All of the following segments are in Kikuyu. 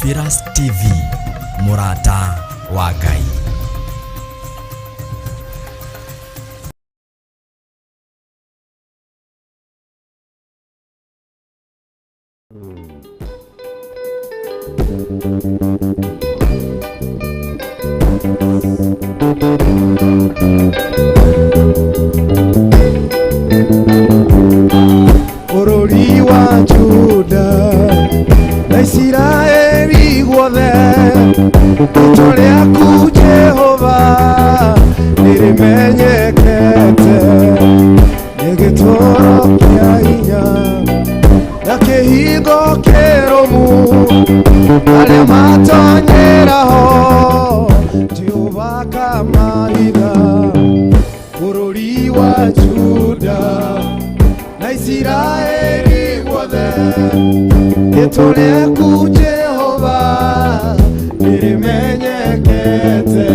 Theophilus TV, mũrata wa Ngai. Bũrũri wa Juda na Isiraeli guothe, rĩĩtwa rĩaku Jehova nĩrĩmenyekete, nĩ gĩtũũro kĩa hinya na kĩhingo kĩrũmu, arĩa matonyeraho Jehova kamahitha. Bũrũri wa Juda na Isiraeli guothe, rĩĩtwa rĩaku Jehova nĩrĩmenyekete,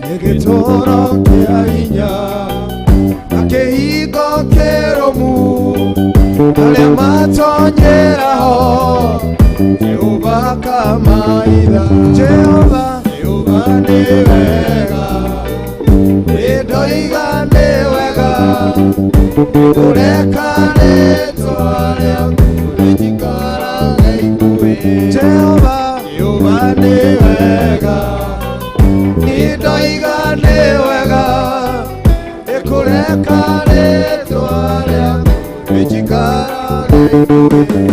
nĩ gĩtũũro kĩa hinya na kĩhingo kĩrũmu, arĩa matonyeraho Jehova kamaitha. Jehova, Jehova nĩ wega, nĩndoiga nĩ wega, kũreka rĩtwa rĩaku rĩnjikarage ikuhĩ. Jehova, Jehova nĩ wega, nĩndoiga nĩ wega, ĩkũreka rĩtwa rĩaku rĩnjikarage ikuhĩ.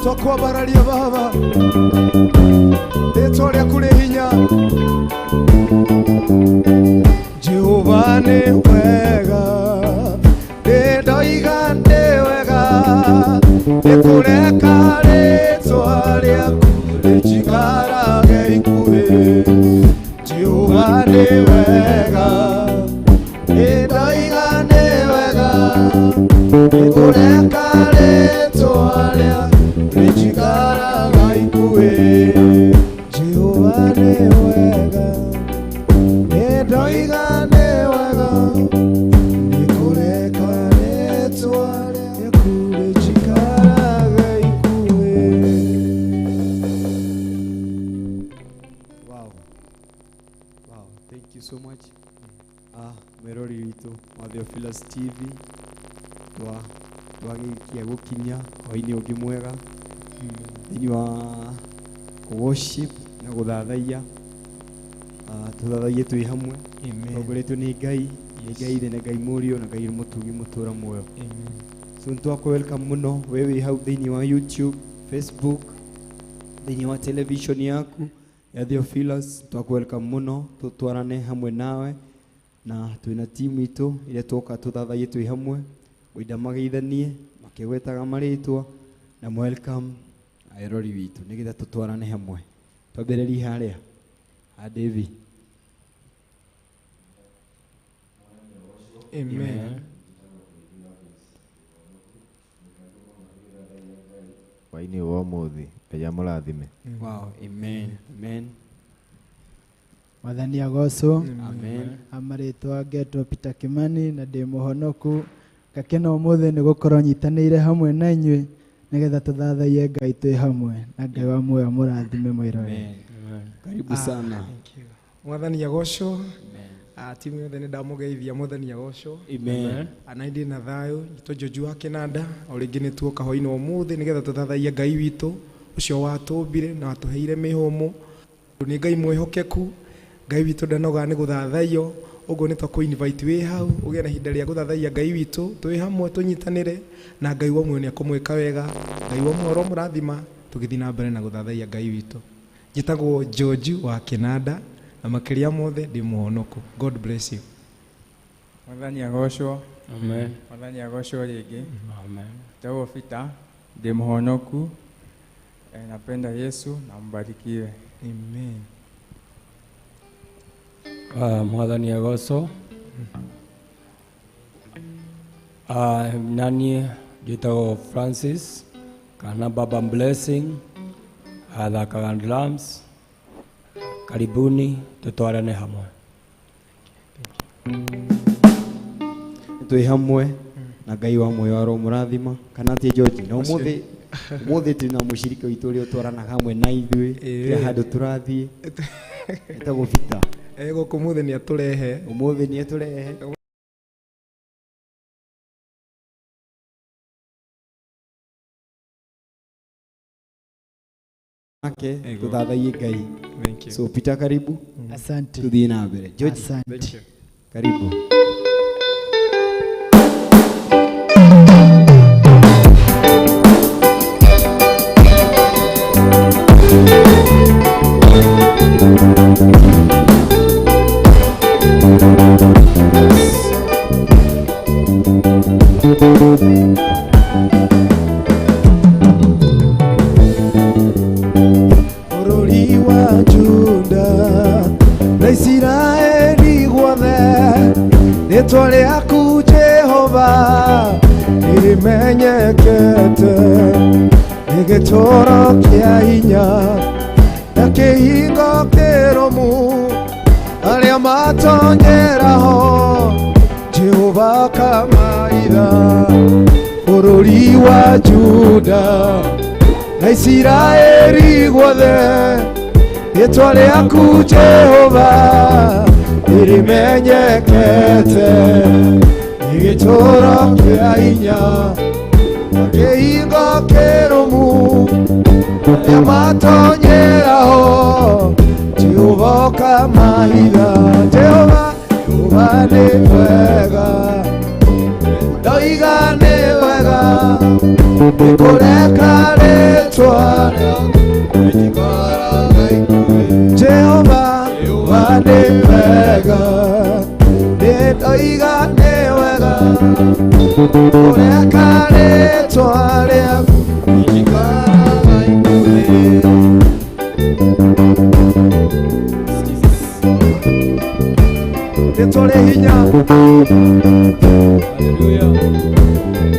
Twakwambararia Baba, rĩtwa rĩaku rĩ hinya. Jehova nĩ wega, nĩndoiga nĩ wega, nĩkũreka rĩtwa rĩaku rĩnjikarage ikuhĩ. Jehova nĩ wega, nĩndoiga nĩ wega, nĩkũreka rĩtwa rĩaku rĩnjikaraga ikuhĩ. Jehova nĩ wega, nĩndoiga nĩ wega, nĩkũreka rĩtwa rĩaku rĩnjikarage ikuhĩ. Wow. Wow, thank you so much. Mwĩrori witũ wa Theophilus TV, twagĩkia gũkinya hwainĩ ũngĩ mwega thĩinĩ wa worship na gũthathaiya. Tũthathaiye twĩ hamwe tongoretio nĩ Ngai, nĩ Ngai Ithe na Ngai Mũriũ na Ngai Mũtugi mũtũra muoyo. So nĩtwakũ welcome mũno we wĩ hau thĩinĩ wa YouTube, Facebook, thĩinĩ wa television yaku ya Theophilus, twakũ welcome mũno tũtwarane hamwe nawe na twĩna timu itũ ĩrĩa twoka tũthathaiye twĩ hamwe, ngwenda mageithanie makĩgwetaga marĩtwa na welcome erori witũ nĩgetha tũtwarane hamwe. Twambĩrĩrie harĩa ha Davy. Amen. Hwainĩ wa ũmũthĩ, Ngai amũrathime. Wow, amen, amen. Mwathani agocwo. Amen. Amarĩtwa ngetwo Peter Kimani na ndĩ mũhonoku, ngakena ũmũthĩ nĩ gũkorwo nyitanĩire hamwe na inyuĩ nĩgetha tũthathaiye Ngai twĩ hamwe, na Ngai wa muoyo amũrathime mwĩroreri. Amen. Karibu sana. Thank you. Mwathani agocwo. Timu yothe nĩ ndamũgeithia, mwathani agocwo. Amen. Na ndĩ na thayũ, njĩtwo George wa Kĩnanda, o rĩngĩ nĩ tuoka hwainĩ wa ũmũthĩ nĩgetha tũthathaiye Ngai witũ ũcio watũmbire na watũheire mĩhũmũ. Nĩ Ngai mwĩhokeku, Ngai witũ ndanogaga nĩ gũthathaiyo, ũguo nĩ twakũ invite wĩ hau ũgĩe na ihinda rĩa gũthathaiya Ngai witũ twĩ hamwe tũnyitanĩre, na Ngai wa muoyo nĩ akũmwĩka wega, Ngai wa muoyo aromũrathima tũgĩthiĩ na mbere na gũthathaiya Ngai witũ. Njĩtagwo George wa Kĩnanda na makĩria mothe ndĩ mũhonoku. God bless you. Mwathani agocwo. Amen. Mwathani agocwo rĩngĩ. Amen. Njĩtagwo Peter, ndĩ mũhonoku. Napenda Yesu na mbarikiwe. Amen. Mwathani agocwo. Nani njĩtagwo Francis kana Baba Blessing, athakaga drums. Karibuni tutwarane hamwe. Twĩ hamwe na Ngai wa muoyo aromũrathima kana atia George? Na ũmũthĩ ũmũthĩ twĩna mũciriki witũ ũrĩa ũtwaranaga hamwe na ithuĩ kila handũ tũrathiĩ, etagwo Peter. Gũkũ ũmũthĩ nĩ atũrehe. Ũmũthĩ nĩ atũrehe. Ake tuthathaiye Ngai. Thank you. So Peter, karibu. Asante. Tuthiĩ na mbere. George, Asante. Thank you. Karibu. Bũrũri wa Juda na Isiraeli guothe, rĩtwa rĩaku Jehova nĩrĩmenyekete, nĩ gĩtũũro kĩa hinya na kĩhingo kĩrũmu, arĩa matonyeraho Jehova kamaitha. Bũrũri wa Juda na Isiraeli guothe, rĩtwa rĩaku Jehova nĩrĩmenyekete, nĩ gĩtũũro kĩa hinya na kĩhingo kĩrũmu, arĩa matonyeraho Jehova kamaitha. Jehova, Jehova nĩ wega, ndoiga nĩ wega, nĩkũreka rĩtwa rĩaku rĩikaraga ikuhĩ. Jehova, Jehova nĩ wega, nĩndoiga nĩ wega, kũreka rĩtwa rĩaku rĩikaraga ikuhĩ. Rĩtwa rĩ hinya. Hallelujah.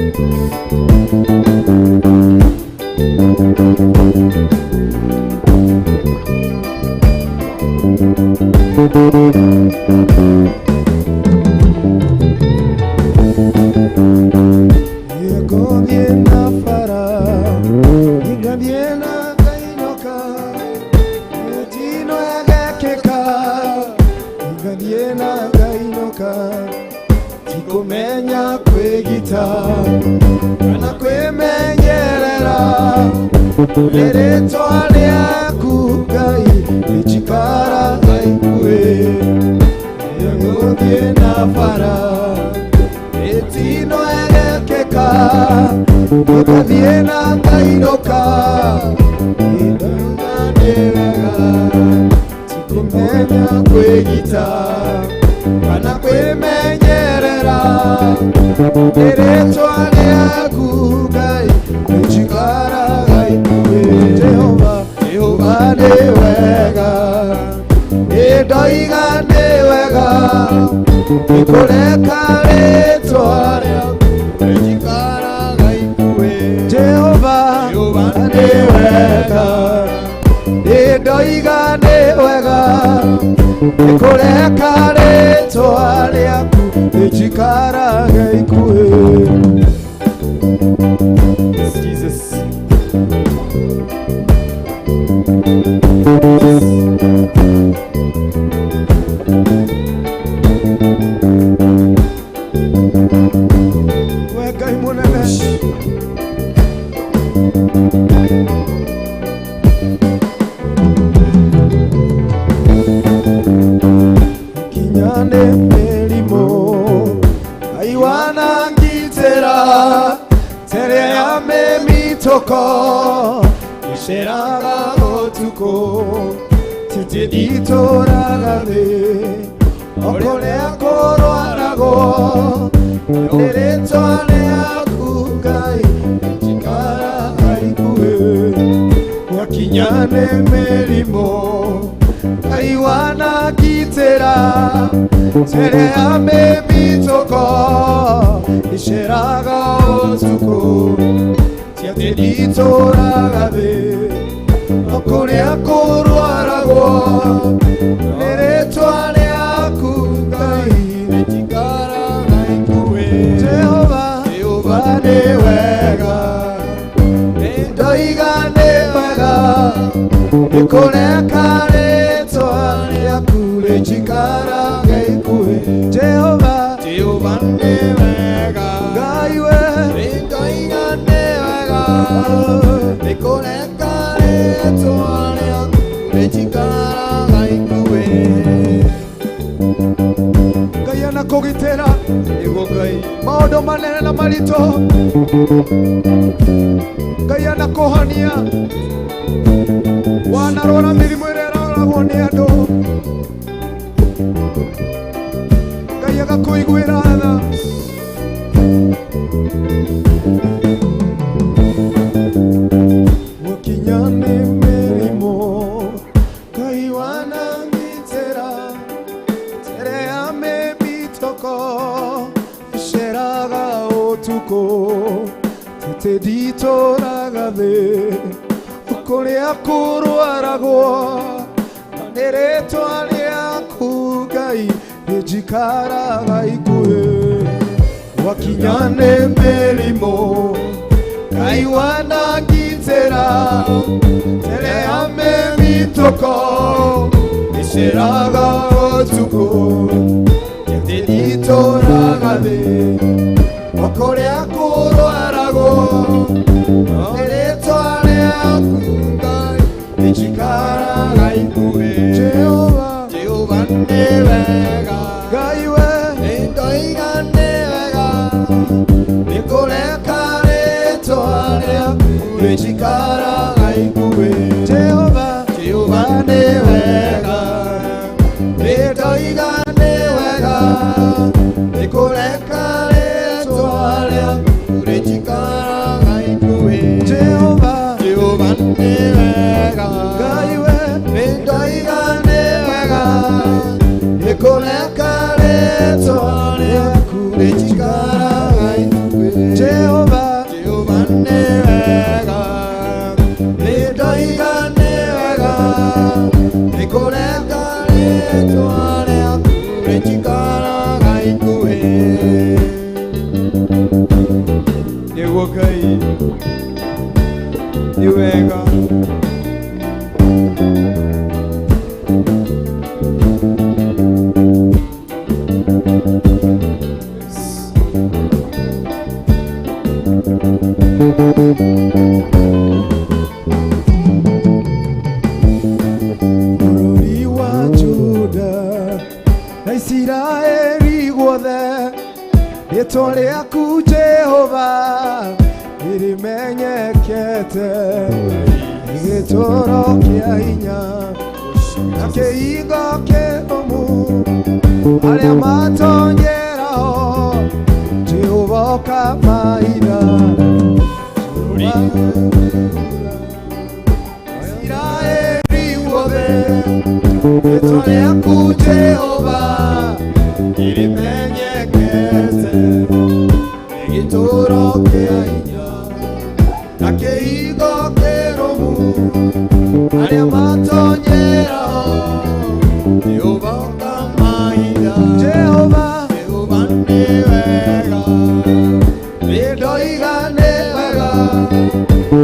Nĩngũthiĩ na bara, nĩngathiĩ na ngainũka, mĩtino ĩgekĩka, nĩngathiĩ na ngainũka, tikũmenya kwĩgita kana kwĩmenyerera, nĩ rĩtwa rĩaku Ngai rĩnjikaraga ikuhĩ. Nĩngũthiĩ na bara, mĩtino ĩgekĩka, nĩngathiĩ na ngainũka, nĩndauga nĩ wega, tikũmenya kwĩgita kana kwĩmenyerera, nĩ rĩtwa rĩaku Ngai rĩnjikaraga ikuhĩ. Jehova, Jehova nĩ wega, nĩndoiga nĩ wega, nĩkũreka rĩtwa rĩaku rĩnjikaraga ikuhĩ. Jehova, Jehova nĩ wega, nĩndoiga nĩ wega, nĩkũreka rĩtwa rĩaku rĩnjikaraga ikuhĩ. Jesus. We Ngai mũnene. Kinya nĩ mĩrimũ Ngai wanangitĩra, tere ya mĩmitũko iceraga ũtukũ, titi nditũraga thĩ o kũrĩa kũrwaragwo, nĩ rĩtwa rĩaku Ngai rĩnjikaraga ikuhĩ. Gwakinya nĩ mĩrimũ Ngai wanangitĩra Tere ya mĩmitũko iceraga ũtukũ Ti atĩ nditũraga thĩ no kũrĩa kũrwaragwo nĩ rĩtwa rĩaku Ngai rĩtikaraga ikuhĩ Jehova Jehova nĩ wega ndoiga nĩ wega nĩkũreka rĩtwa rĩaku rĩnjikaraga ikuhĩ Jehova Jehova nĩ wega Ngai we ndoiga nĩ wega nĩkũreka rĩtwa rĩaku rĩnjikaraga ikuhĩ Ngai anakũgitĩra nĩguo Ngai maũndũ manene na maritũ Ngai anakũhonia wanarwara mĩrimũ ĩrĩa ĩraroragwo nĩ andũ Ngai agakũiguĩra tha Gwakinya nĩ mĩrimũ Ngai wanangitĩra Tere ya mĩmitũko iceraga ũtukũ Tete nditũraga thĩ kũrĩa kũrwaragwo na nĩ rĩtwa rĩaku Ngai rĩnjikaraga ikuhĩ Gwakinya nĩ mĩrimũ Ngai wanangitĩra Tere ya mĩmitũko iceraga ũtukũ Tete nditũraga thĩ o kũrĩa kũrwaragwo nĩ rĩtwa rĩaku Ngai rĩnjikaraga ikuhĩ Jehova Jehova nĩ wega Ngai we ndoiga nĩ wega nĩkũreka rĩtwa rĩaku rĩnjikaraga ikuhĩ Jehova Jehova nĩ wega ndoiga nĩ wega nĩkũreka rĩtwa rĩaku rĩnjikaraga ikuhĩ Jehova Jehova nĩ wega Ngai we ndoiga nĩ wega nĩkũreka rĩtwa rĩaku rĩnjikaraga ikuhĩ Jehova Jehova nĩ wega ndoiga nĩ wega nĩkũreka rĩtwa rĩaku rĩnjikaraga ikuhĩ Nĩguo Ngai nĩ wega Bũrũri wa Juda na Isiraeli guothe rĩtwa rĩaku Jehova nĩrĩmenyekete nĩ gĩtũũro kĩa hinya na kĩhingo kĩrũmu arĩa matonyeraho Jehova ũkamaitha Isiraeli guothe rĩtwa rĩaku Jehova nĩrĩmenyekete nĩ gĩtũũro kĩa hinya na kĩhingo kĩrũmu arĩa matonyeraho Jehova ũkamaitha Jehova Jehova nĩ wega ndoiga nĩ wega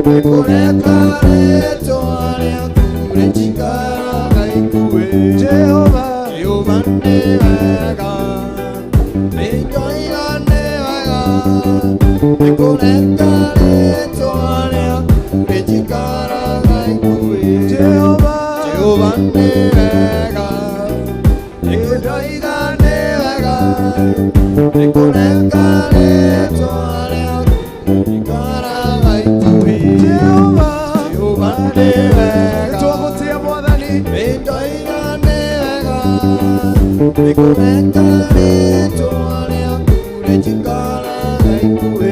nĩkũreka rĩtwa rĩaku rĩnjikaraga ikuhĩ Jehova Jehova nĩ wega ndoiga nĩ wega nĩkũreka rĩtwa rĩaku rĩnjikaraga ikuhĩ Jehova Jehova nĩ wega ndoiga nĩ wega nĩkũreka rĩtwa rĩaku rĩnjikaraga ikuhĩ Jehova Jehova nĩ wega twagũtĩa Mwathani ndoiga nĩ wega nĩkũreka rĩtwa rĩaku rĩnjikaraga ikuhĩ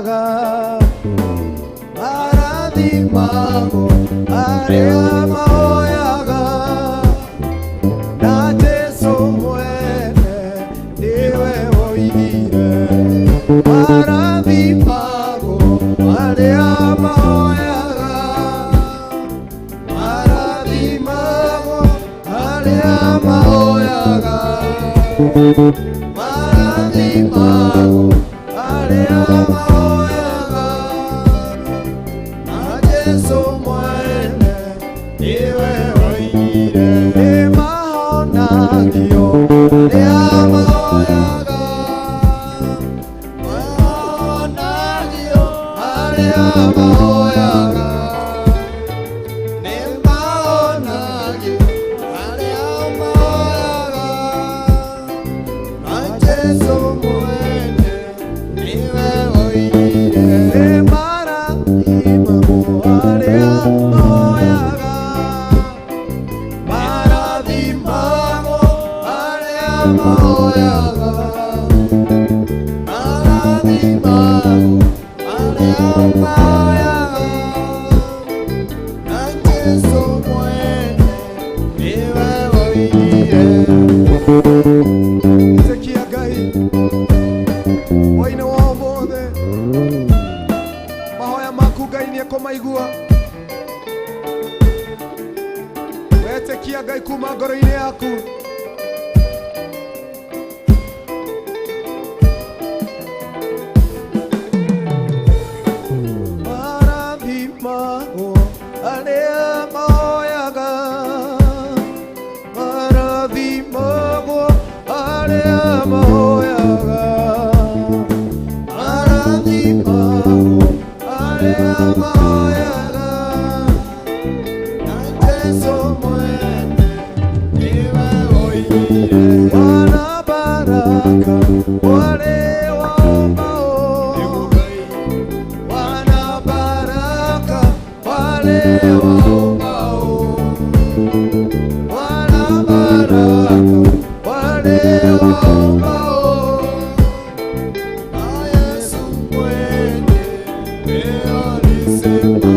mahoyaga, marathimagwo arĩa mahoyaga, na Jesũ mwene nĩwe woigire, marathimagwo arĩa mahoyaga, marathimagwo arĩa mahoyaga, marathimagwo arĩa mahoyaga, na Jesũ mwene nĩwe woigire, nĩmahonagio arĩa mahoyaga, mahonagio arĩa mahoyaga, nĩmahonagio arĩa mahoyaga, na Jesũ mwene nĩwe woigire, nĩmarathimagwo arĩa mahoyaga, marathimagwo arĩa mahoyaga, marathimagwo arĩa mahoyaga, na Jesũ mwene nĩwe woigire. Ĩtĩkia Ngai hwaĩ-inĩ wa ũmũthĩ, mahoya maku Ngai nĩekũmaigua. Wetĩkia Ngai kuma ngoro-inĩ yaku. Marathimagwo arĩa mahoyaga, marathimagwo arĩa mahoyaga, marathimagwo arĩa mahoyaga, na Jesũ mwene nĩwe woigire, wana baraka wale waombao, wana baraka wale waombao, wana baraka wale waombao, na Yesu mwene alisema.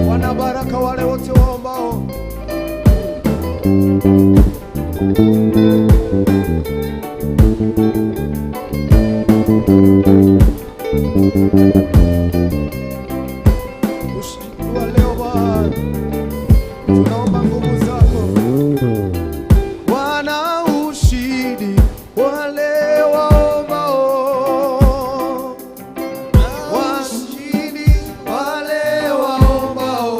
Wana baraka wale wote waombao. Usiku wa leo Bwana, tunaomba nguvu zako. Wana ushindi wale waombao, washindi wale waombao,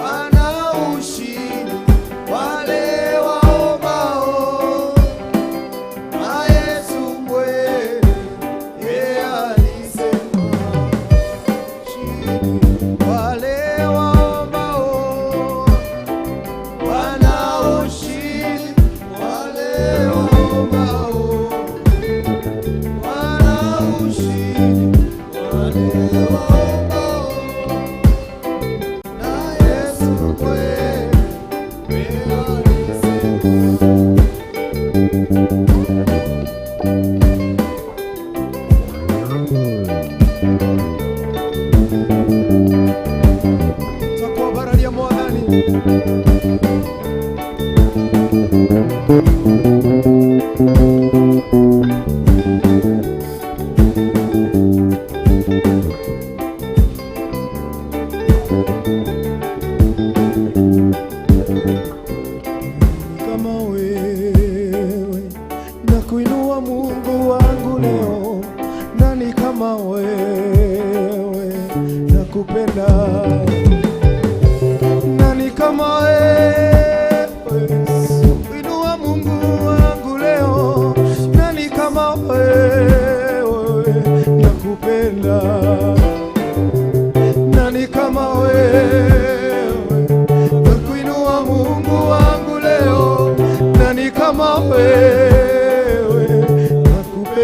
wana ushindi wale waombao, na Yesu mwene yeye alisema, ushindi wale waombao, wana ushindi wale waombao, wana ushindi wale waombao, na Yesu kweli alisema. Twakwambararia Mwathani. Kama wewe na kuinua Mungu wangu leo, nani kama wewe na kupenda, nani kama wewe kuinua Mungu wangu leo, nani kama wewe na kupenda, nani kama wewe nakuinua Mungu wangu leo, nani kama wewe nakupenda.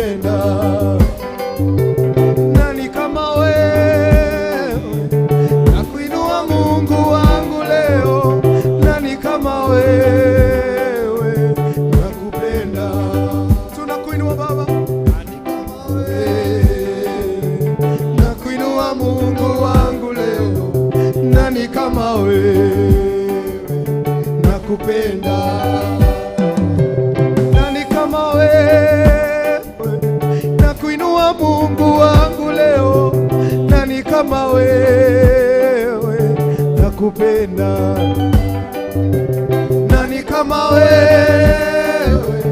wewe, nakuinua Mungu wangu leo, nani kama wewe, nakupenda. Nani kama wewe,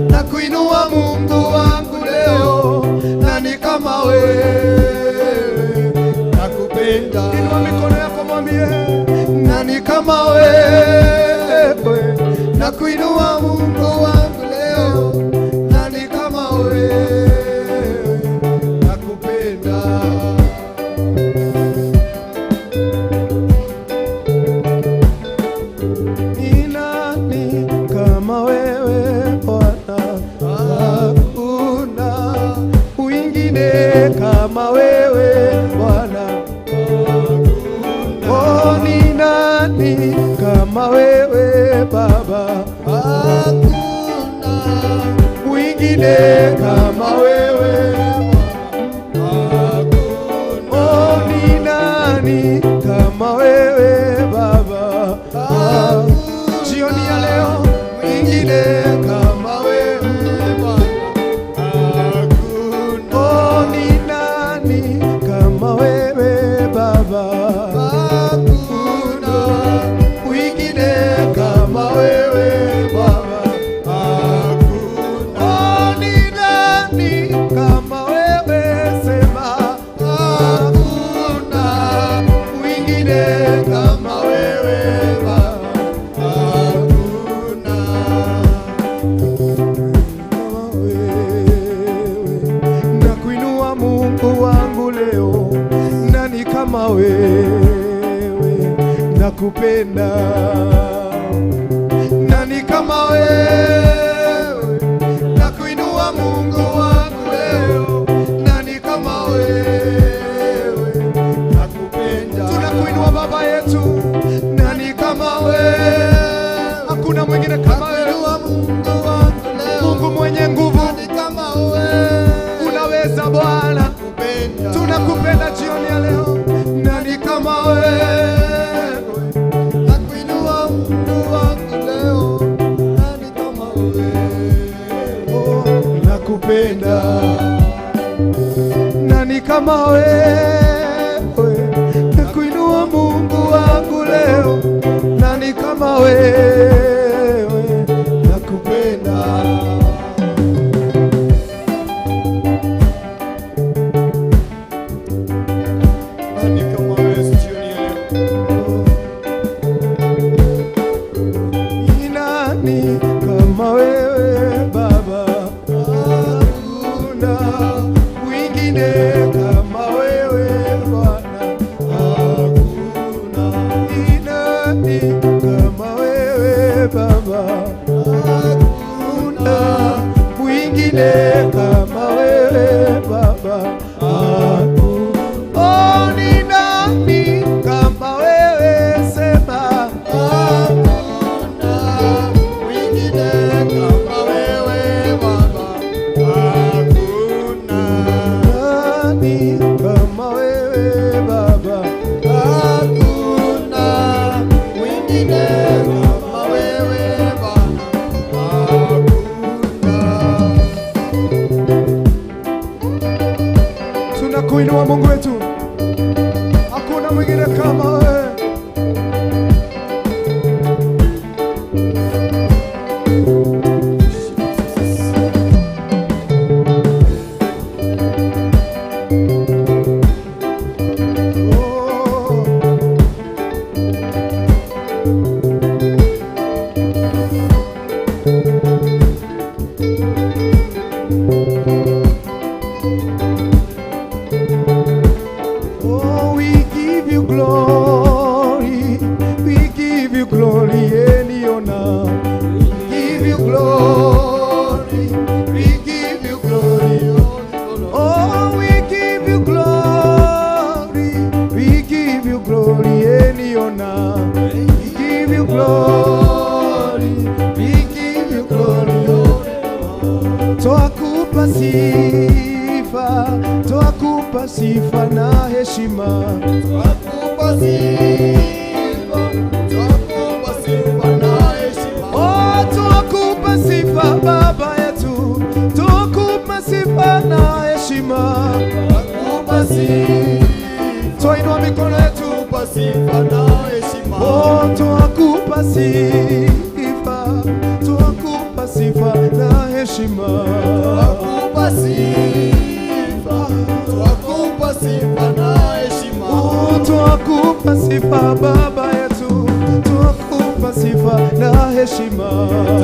nakuinua Mungu wangu leo, nani kama wewe, nakupenda. Inua mikono yako mwambie, nani kama wewe, nakuinua Mungu wangu leo, nani kama wewe, nakupenda. Ni nani kama wewe Bwana? Hakuna mwingine kama wewe Bwana. Oh, ni nani kama wewe Baba? Hakuna mwingine kama wewe Bwana. Oh, ni nani kama wewe Baba? Jioni ya leo mwingine kama wewe Bwana. Oh, ni nani kama wewe Baba? Hakuna mwingine kama wewe Baba. Oh, ni nani kama wewe? Sema hakuna mwingine kama wewe Baba. Hakuna kama wewe, nakuinua Mungu wangu leo, nani kama wewe, nakupenda. Nani kama wewe, nakuinua Mungu wangu leo, nani kama wewe, nakupenda. Tunakuinua Baba yetu, nani kama wewe, hakuna mwingine kama wewe. Mungu mwenye nguvu, unaweza Bwana, tunakupenda jioni ya leo. Nani kama wewe, nakuinua Mungu wangu leo, nani kama wewe, nakupenda. Nani kama wewe, nakuinua Mungu wangu leo, nani kama wewe, nakupenda. Nani kama wewe jioni ya leo? Ni nani kama wewe Baba? Hakuna mwingine kama wewe Bwana. Hakuna. Ni nani kama wewe Baba? Hakuna mwingine kama wewe Baba. Hakuna. Oh, ni nani kama wewe? Sema Hakuna mwingine kama wewe Baba. Hakuna. Nani kama wewe Baba? Hakuna mwingine kama wewe Bwana. Hakuna. Tunakuinua Mungu wetu, hakuna mwingine kama wewe. Oh. Oh, we give you glory, we give you glory and honor. We give you glory, we give you glory. Oh, we give you glory, we give you glory and honor. We give you glory, we give you glory. Twakupa sifa, twakupa sifa na heshima. Twakupa sifa, twakupa sifa na heshima. Oh, twakupa sifa Baba yetu, sifa na heshima. Oh, twakupa sifa, twakupa sifa na heshima. Twakupa sifa, twakupa sifa na heshima. Oh, twakupa sifa Baba yetu, twakupa sifa na heshima.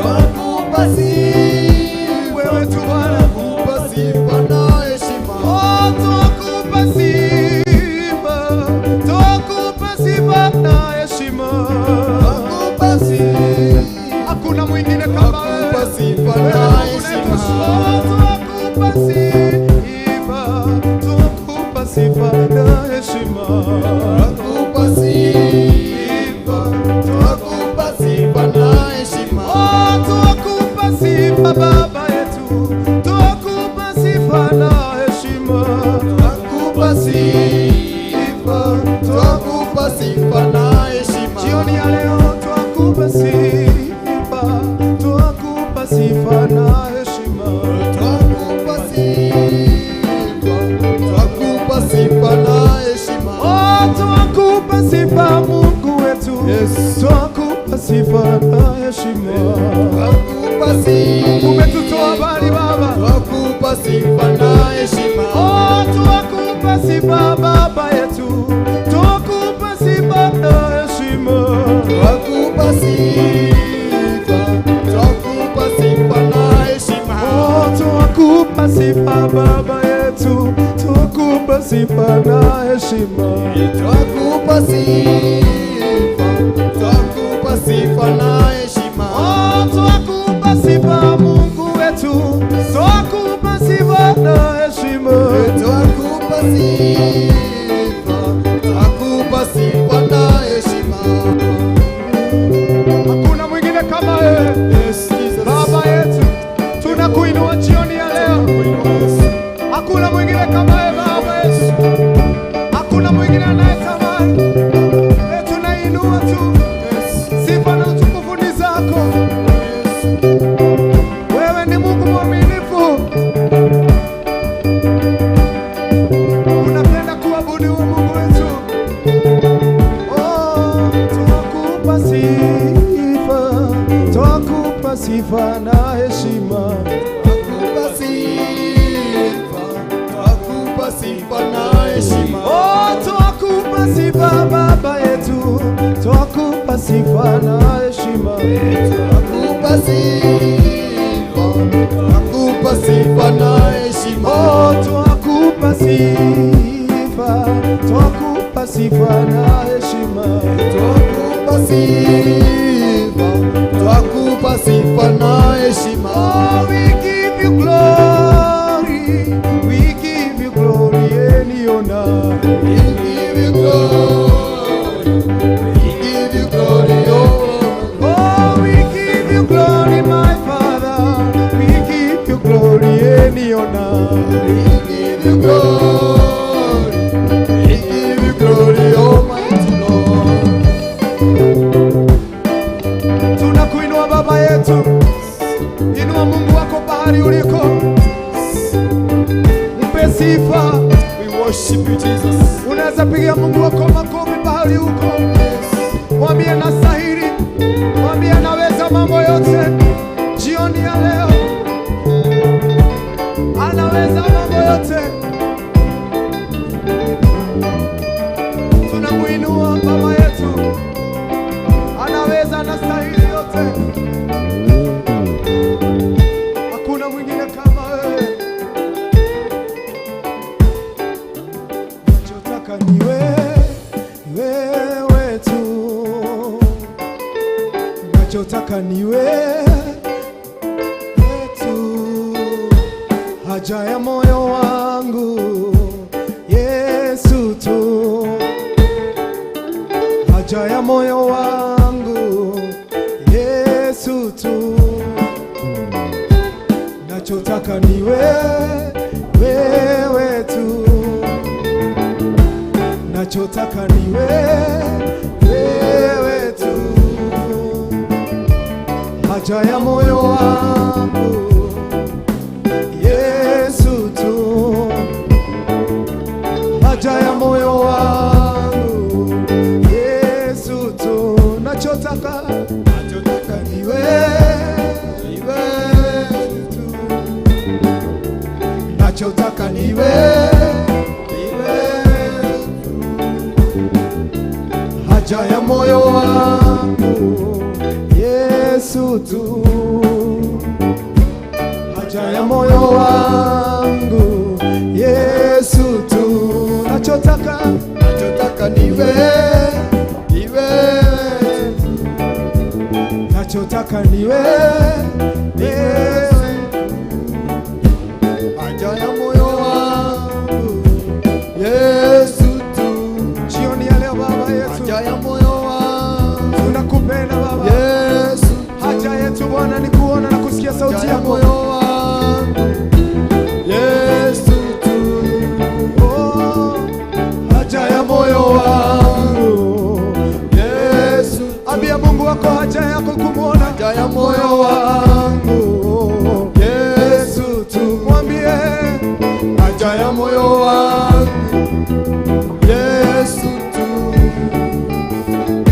Twakupa sifa, wewe tu Bwana, twakupa sifa na heshima. Oh, twakupa sifa, twakupa sifa na heshima. Twakupa sifa, hakuna mwingine kama wewe. Twakupa sifa na heshima. Twakupa sifa, twakupa sifa na heshima. Twakupa sifa, twakupa sifa na heshima. Oh, twakupa sifa Baba yetu, twakupa sifa na heshima. Twakupa sifa, twakupa sifa na heshima. Jioni ya leo twakupa sifa, twakupa sifa na heshima. Twakupa sifa, twakupa sifa na heshima. Oh, twakupa sifa Mungu wetu, Yes. twakupa sifa na heshima. Twakupa sifa, Umetutoa mbali Baba, twakupa sifa na heshima. Oh, twakupa sifa Baba yetu, twakupa sifa na heshima. Twakupa sifa, twakupa sifa na heshima. Oh, twakupa sifa Baba yetu, twakupa sifa na heshima. Twakupa sifa, twakupa sifa na heshima. Oh, twakupa sifa Mungu wetu, twakupa sifa na heshima. Twakupa sifa, twakupa sifa na heshima. Hakuna mwingine kama wewe. Yes, Jesus. Baba yetu, tunakuinua jioni ya leo. Hakuna mwingine kama wewe Baba yetu, hakuna mwingine anayetamani. Tunainua tu sifa na utukufu ni zako. Wewe ni Mungu mwaminifu, unapenda kuabudiwa Mungu wetu. Oh, twakupa sifa, twakupa sifa na heshima. Twakupa sifa, twakupa sifa na heshima. Oh, twakupa sifa Baba yetu, twakupa sifa na heshima. Twakupa sifa, twakupa sifa na heshima. Oh, twakupa sifa, twakupa sifa na heshima. Twakupa sifa, twakupa sifa na heshima. Oh, we give you glory, we give you glory and honor. We give you glory, we give you glory, oh. Oh, we give you glory, my Father. We give you glory and honor. We give you glory, we give you glory, Almighty Lord. Tunakuinua Baba yetu, inua Mungu wako pahali uliko, mpe sifa. We worship you, Jesus. Unaweza pigia Mungu wako makofi pahali uko, mwambie nastahili, mwambie anaweza mambo yote. Jioni ya leo anaweza mambo yote. Tunamuinua Baba yetu, anaweza, anastahili yote. Hakuna mwingine kama wewe. Nachotaka ni wewe tu, nachotaka ni wewe tu, haja ya moyo wangu Yesu tu, haja ya moyo wangu Yesu tu, nachotaka ni wewe tu, nachotaka ni wewe tu, haja ya moyo wangu Yesu tu, haja ya moyo wangu Nachotaka ni wewe, ni wewe tu. Haja ya moyo wangu Yesu tu, haja ya moyo wangu Yesu tu. Nachotaka, nachotaka ni wewe, ni wewe tu. Nachotaka ni wewe, ni wewe. Haja ya moyo wangu Yesu tu. Jioni ya leo Baba yetu, haja ya moyo wangu tunakupenda Baba Yesu. Haja yetu Bwana ni kuona na kusikia sauti Haja ya yako. moyo wangu Yesu tu. Oh, haja ya moyo wangu Yesu. Ambia Mungu wako haja yako kumuona. Haja ya moyo wangu Yesu tu. Mwambie haja ya moyo wangu Yesu tu.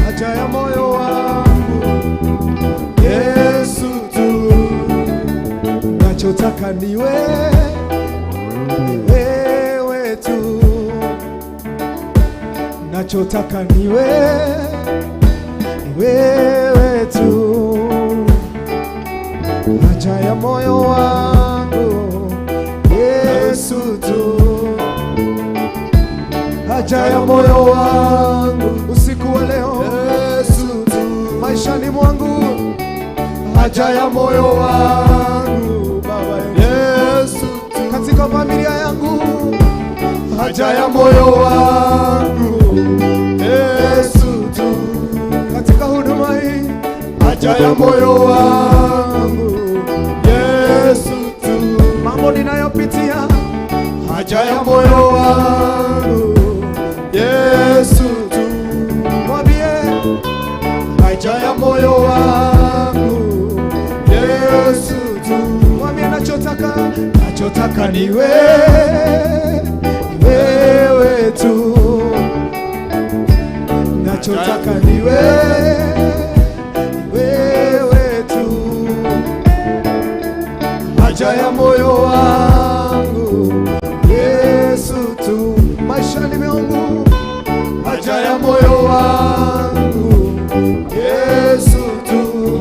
Haja ya moyo wangu Yesu tu. Nachotaka ni wewe, wewe tu. Nachotaka ni wewe, wewe tu. Haja ya moyo wangu Yesu tu. Haja ya moyo wangu usiku wa leo Yesu tu. Maishani mwangu haja ya moyo wangu Baba Yesu tu. Katika familia yangu haja ya moyo wangu Yesu tu. Katika huduma hii haja ya moyo wangu Yesu tu. Mambo ninayopitia haja ya moyo wangu Yesu tu. Mwambie haja ya moyo wangu Yesu tu. Mwambie nachotaka, nachotaka ni wewe, wewe tu. Nachotaka ni wewe, wewe tu. Haja ya moyo wangu Yesu tu. Maishani mwangu haja ya moyo wangu Yesu tu.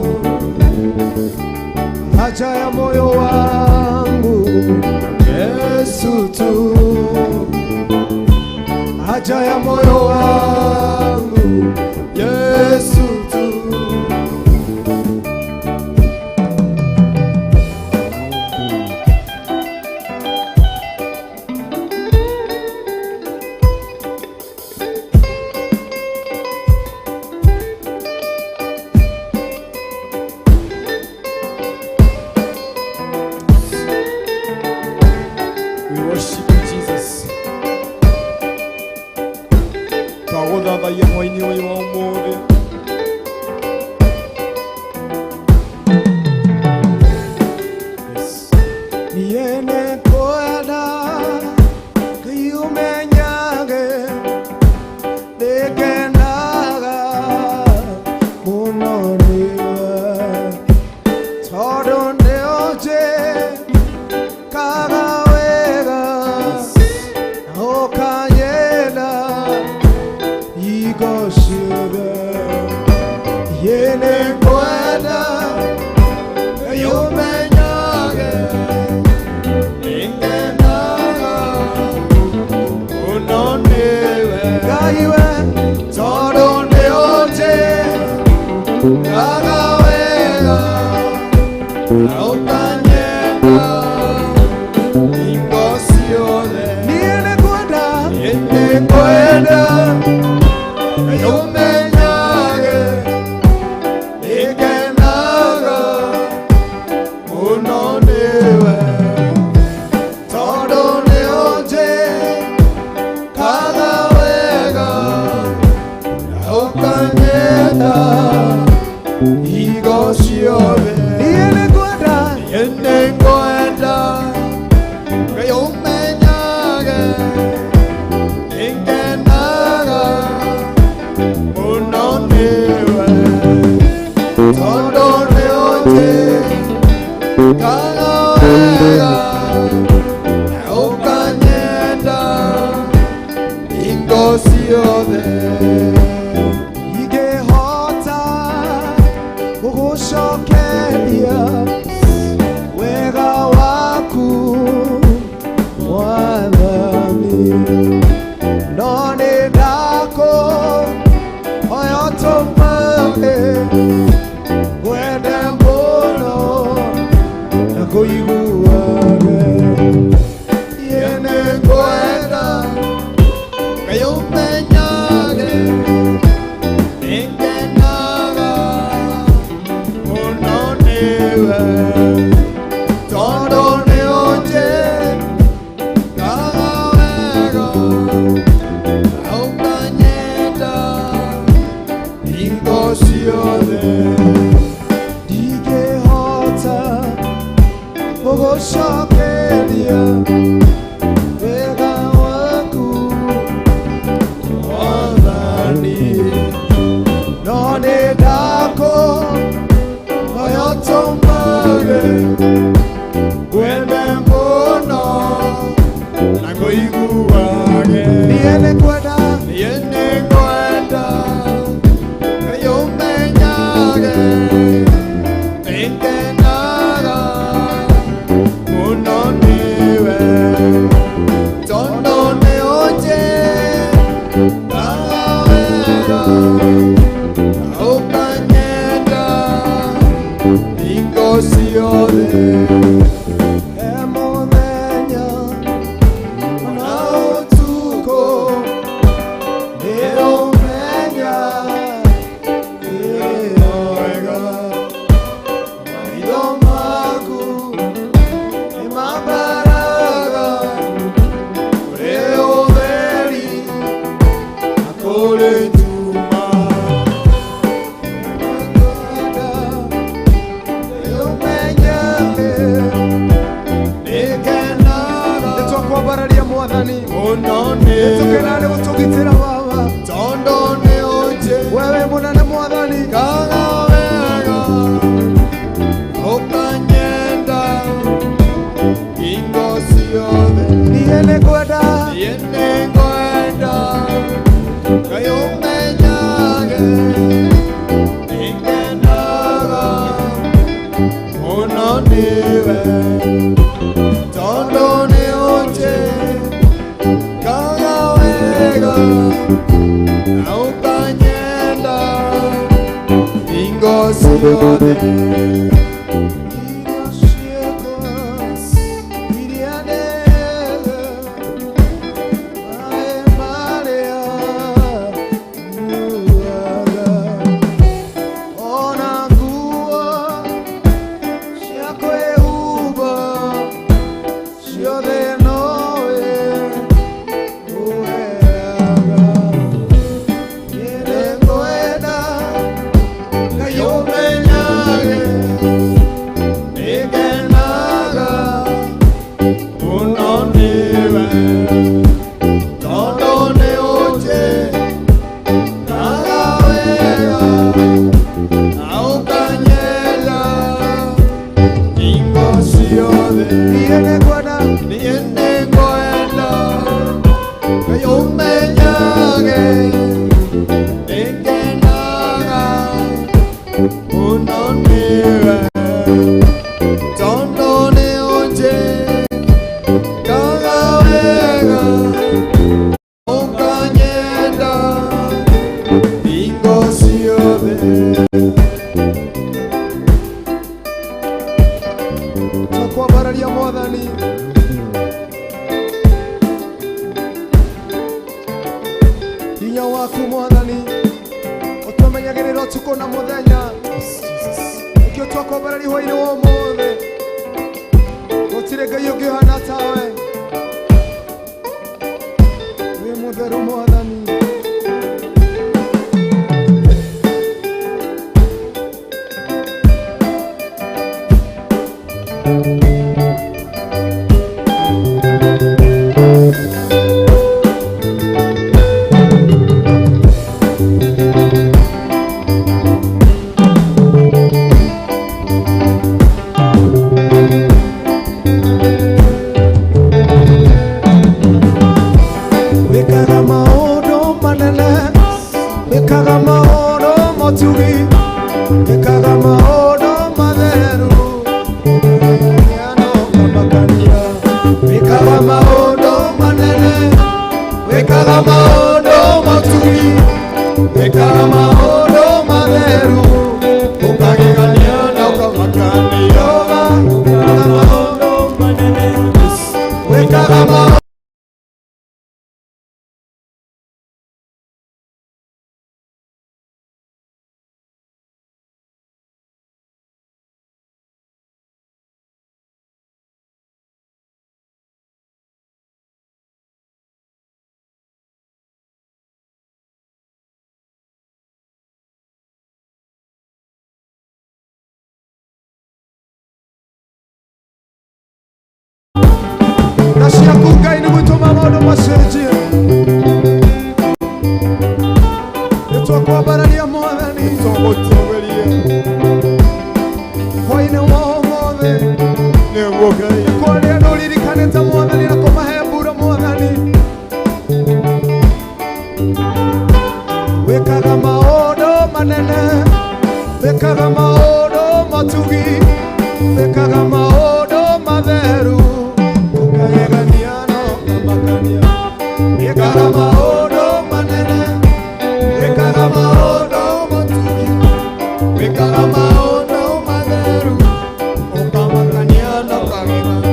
Haja ya moyo wangu Yesu tu. Haja ya moyo wangu Yesu tu. We worship you, Jesus. Twagũthathaiya hwaĩ-inĩ ũyũ wa ũmũthĩ. Yes. Niene kwenda kiumenyage ndikenaga mũno nĩwe tondũ nĩũnjĩkaga wega na ũkanyenda hingo ciothe. Niĩ nĩngwenda ũmenyage. Mwathani nĩtũkena nĩ gũtũgitĩra Baba tondũ nĩ ũnjĩ wewe mũnene Mwathani kaga wega ũkanyenda hingo ciothe niĩ nĩngwenda niĩ nĩngwenda Ngai ũmenyage nĩngenaga mũno nĩwe tondũ nĩ ũnjĩkaga wega na ũkanyenda hingo ciothe. Irio ciakwa iria ndĩaga, maĩ marĩa nyuaga, ona nguo cia kwĩhumba ciothe nowe ũheaga. Niĩ nĩngwenda Ngai ũmenyage nĩngenaga mũno nĩwe tondũ nĩ ũnjĩkaga wega na ũkanyenda hingo ciothe. Niĩ nĩngwenda Niĩ nĩngwenda Ngai ũmenyage nĩngenaga mũno nĩwe tondũ nĩ ũnjĩkaga wega ũkanyenda hingo ciothe. Twakwambararia Mwathani hinya waku Mwathani ũtũmenyagĩrĩra ũtukũ na mũthenya nĩkĩo twakwambararia hwaĩ-inĩ wa ũmũthĩ gũtirĩ Ngai ũngĩ ũhana tawe wĩ mũtheru Mwathani. Wĩkaga maũndũ manene, wĩkaga maũndũ motugi, wĩkaga maũndũ matheru, ũkamakania. Wĩkaga maũndũ manene, wĩkaga maũndũ motugi, wĩkaga maũndũ matheru, Ũkagegania na ũkamakania. Wĩkaga maũndũ manene, wĩkaga maũndũ na ciaku Ngai nĩ gwĩtũma maũndũ macenjie. Nĩtwakwambararia Mwathani Tũgũtũgĩrie hwaĩ-inĩ wa ũmũthĩ nĩguo Ngai kwarĩa nĩũririkanĩte Mwathani na kũmahe mbura Mwathani. Wĩkaga maũndũ manene, wĩkaga maũndũ matugi, wĩkaga maũndũ matheru, ũkagegania na ũkamakania. Wĩkaga maũndũ manene, wĩkaga maũndũ matugi, wĩkaga maũndũ matheru, ũkamakania na ũkagegania.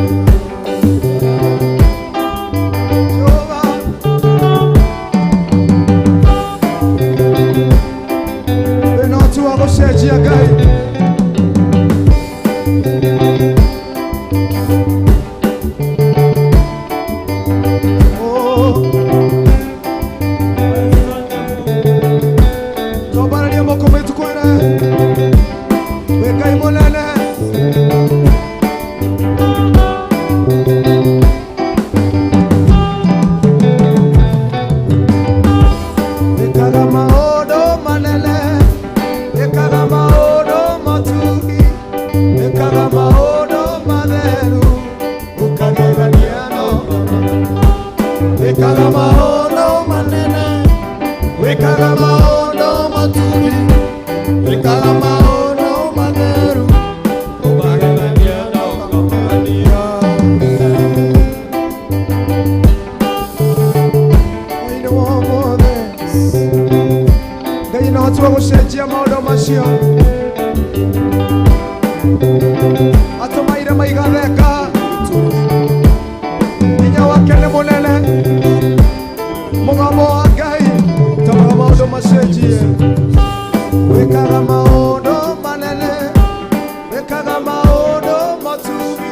Ũcio atũmaire maigatheka, hinya wake nĩ mũnene, mũgambo wa Ngai tũmaga maũndũ macenjie. Wĩkaga maũndũ manene, wĩkaga maũndũ matugi,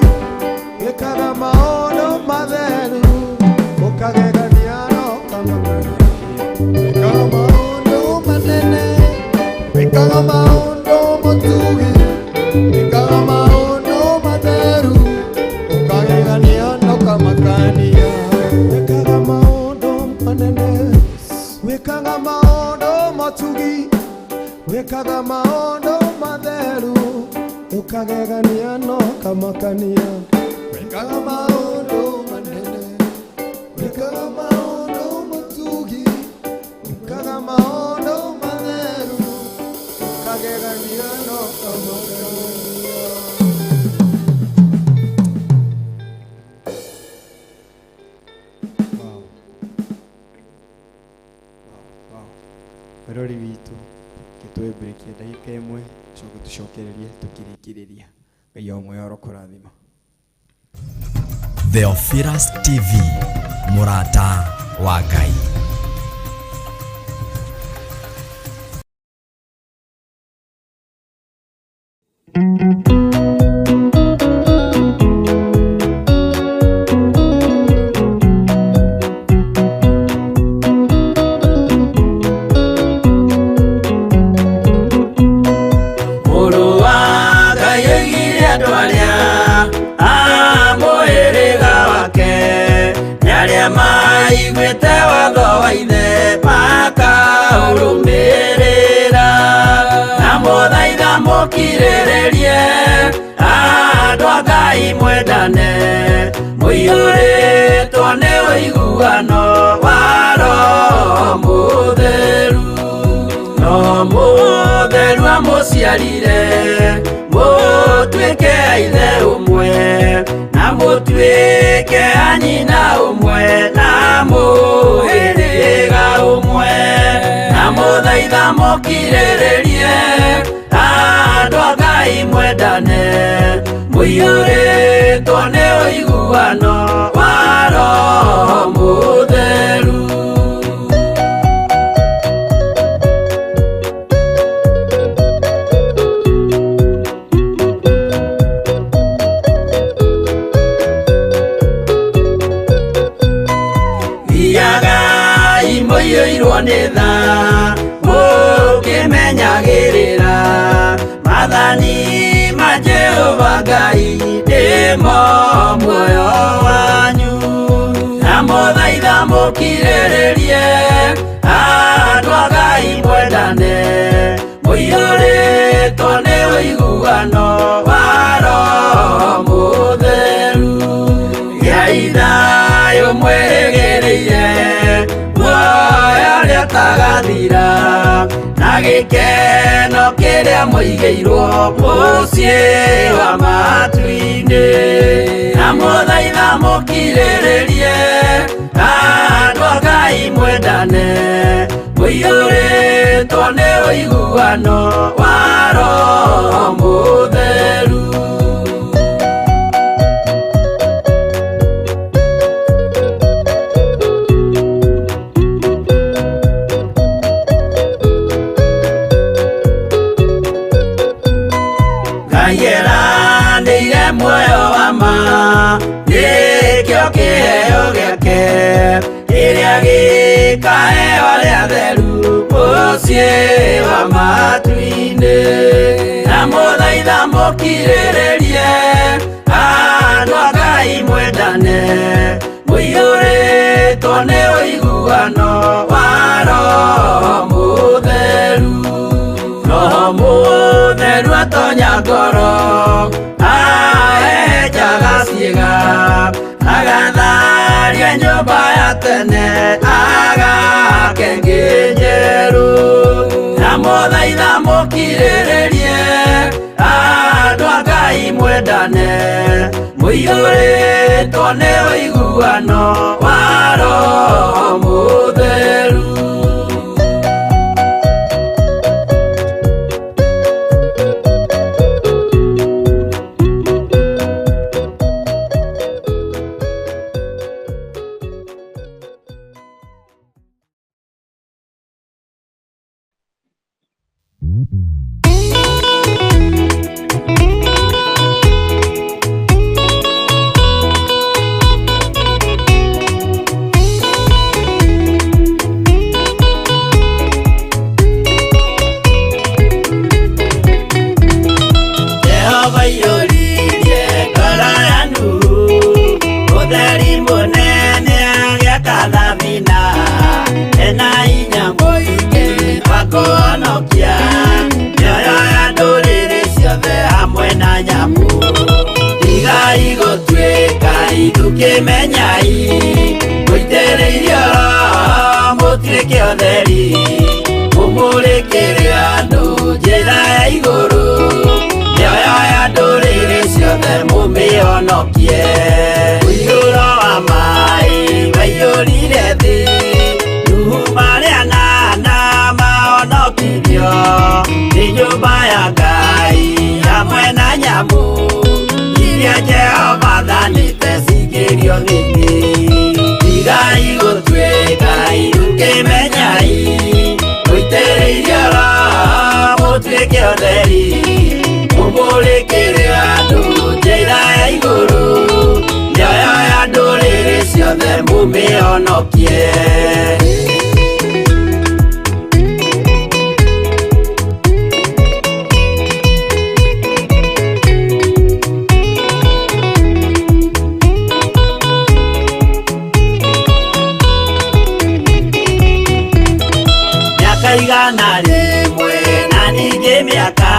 wĩkaga maũndũ matheru, ũkagegania no kamakania. Wĩkaga maũndũ manene, wĩkaga maũndũ matugi, wĩkaga maũndũ matheru, ũkagegania na ũkamakania. Wĩkaga maũndũ manene, wĩkaga maũndũ matugi, wĩkaga maũndũ matheru, ũkagegania na ũkamakania. Wĩkaga maũndũ manene, wĩkaga maũndũ matugi, wĩkaga maũndũ matheru, ũkagegania na ũkamakania. Wow. Wow. Mwĩrori witũ gĩtwĩmbĩrĩkie ndagĩka ĩmwe coke tũcokererie tũkĩrĩkĩrĩria. Ngai o muoyo arokũrathima. Theophilus TV, mũrata wa Ngai. Mũrũ wa Ngai oigire andũ arĩa a mũhĩrĩga wake nĩ arĩa maiguĩte watho wa ithe makaũrũmĩrĩra. Na mũthaitha mũkirĩrĩrie andũ a Ngai mwendane, mũiyũrĩtwo nĩ ũiguano wa Roho Mũtheru. No mũtheru amũciarire mũtuĩke a ithe ũmwe, na mũtuĩke a nyina ũmwe, na mũhĩrĩga ũmwe. Na mũthaitha mũkirĩrĩrie andũ a Ngai mwendane, mũiyũrĩtwo nĩ ũiguano wa Roho Mũtheru. Thiagai mũiyũirwo nĩ tha, mũkĩmenyagĩrĩra maathani ma Jehova Ngai nĩmo muoyo wanyu. Na mũthaitha mũkirĩrĩrie andũ a Ngai mwendane, mũiyũrĩtwo nĩ ũiguano wa Roho Mũtheru. Gĩai thayũ mwĩrĩgĩrĩire muoyo ũrĩa ũtagathira, na gĩkeno kĩrĩa mũigĩirwo mũciĩ wa matu-inĩ. Na mũthaitha mũkirĩrĩrie andũ a Ngai mwendane, mũiyũrĩtwo nĩ ũiguano wa Roho Mũtheru. Ngai eranĩire muoyo wa ma, nĩkĩo kĩheo gĩake kĩrĩa gĩkaheo arĩa atheru mũciĩ wa matu-inĩ. Na mũthaitha mũkirĩrĩrie andũ a Ngai mwendane, mũiyũrĩtwo nĩ ũiguano wa Roho Mũtheru. Roho Mũtheru atonya ngoro, ahehenjaga ciĩga, agatharia nyũmba ya tene, agaka ĩngĩ njerũ. Na mũthaitha mũkirĩrĩrie andũ a Ngai mwendane, mũiyũrĩtwo nĩ ũiguano wa Roho Mũtheru. Kĩmenyai mũitĩrĩirio Roho mũtuĩke ũtheri, mũmũrĩkĩre andũ njĩra ya igũrũ, mĩoyo ya ndũrĩrĩ ciothe mũmĩhonokie. Ũiyũro wa maĩ waiyũrire thĩ, Nuhu marĩ anana mahonokirio, nĩ nyũmba ya Ngai hamwe na nyamũ iria Jehova athanĩte cingĩrio thĩinĩ. Tigai gũtuĩka irũkĩmenyai, mũitĩrĩirio Roho mũtuĩke ũtheri, mũmũrĩkĩre andũ njĩra ya igũrũ, mĩoyo ya ndũrĩrĩ ciothe mũmĩhonokie. Mĩaka 100 na ningĩ mĩaka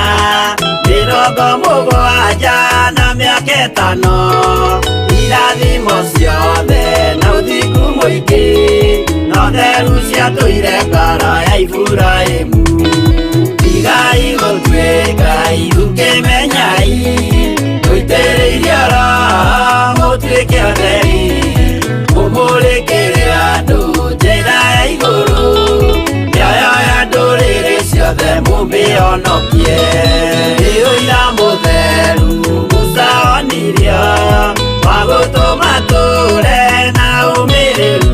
70 na mĩaka 5, irathimo ciothe na ũthingu mũingĩ, na ũtheru ciatũire ngoro ya Iburahĩmu. Tigai gũtuĩka irũkĩmenyai, mũitĩrĩirio Roho mũtuĩke ũtheri, mũmũrĩkĩre andũ njĩra ya igũrũ, mĩoyo ya ndũrĩrĩ ciothe mũmĩhonokie. Nĩ ũira mũtheru Musa onirio, wa gũtũma tũre na ũmĩrĩru,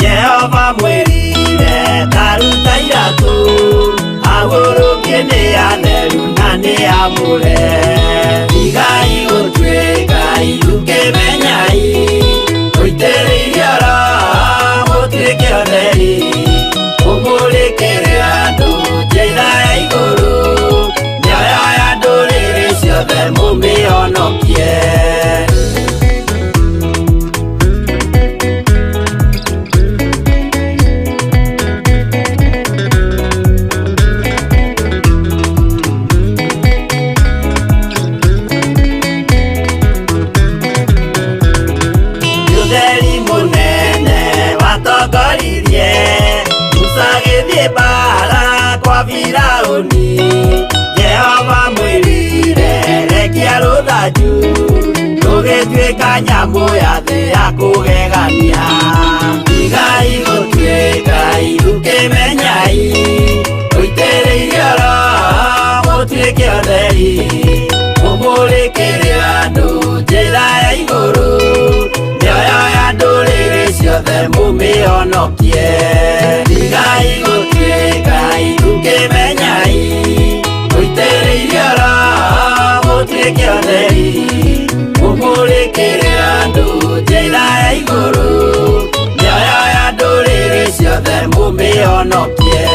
Jehova mwĩrire ta ruta iratũ, agũrũkie nĩ atheru na nĩ amũre. Tigai gũtuĩka irũkĩmenyai, mũitĩrĩirio Roho mũtuĩke ũtheri, mũmũrĩkĩre andũ njĩra ya igũrũ, mĩoyo ya ndũrĩrĩ ciothe mũmĩhonokie. Ũtheri mũnene watongoririe Musa agĩthiĩ mbaara kwa Firaũni, Jehova mwĩrire rekia rũthanju, rũgĩtuĩka nyamũ ya thĩ ya kũgegania. Tigai gũtuĩka irũkĩmenyai, mũitĩrĩirio Roho mũtuĩke ũtheri, mũmũrĩkĩre andũ njĩra ya igũrũ, mĩoyo ya ndũrĩrĩ ciothe mũmĩhonokie. Tigai gũtuĩka irũkĩmenyai, mũitĩrĩirio Roho mũtuĩke ũtheri, mũmũrĩkĩre andũ njĩra ya igũrũ, mĩoyo ya ndũrĩrĩ ciothe mũmĩhonokie.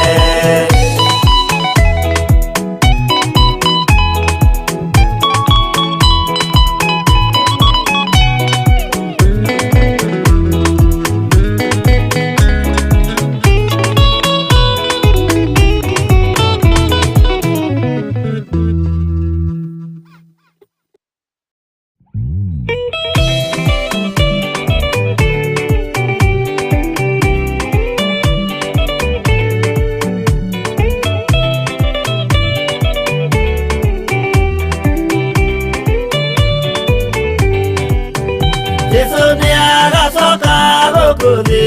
Jesu nĩ agacoka gũkũ thĩ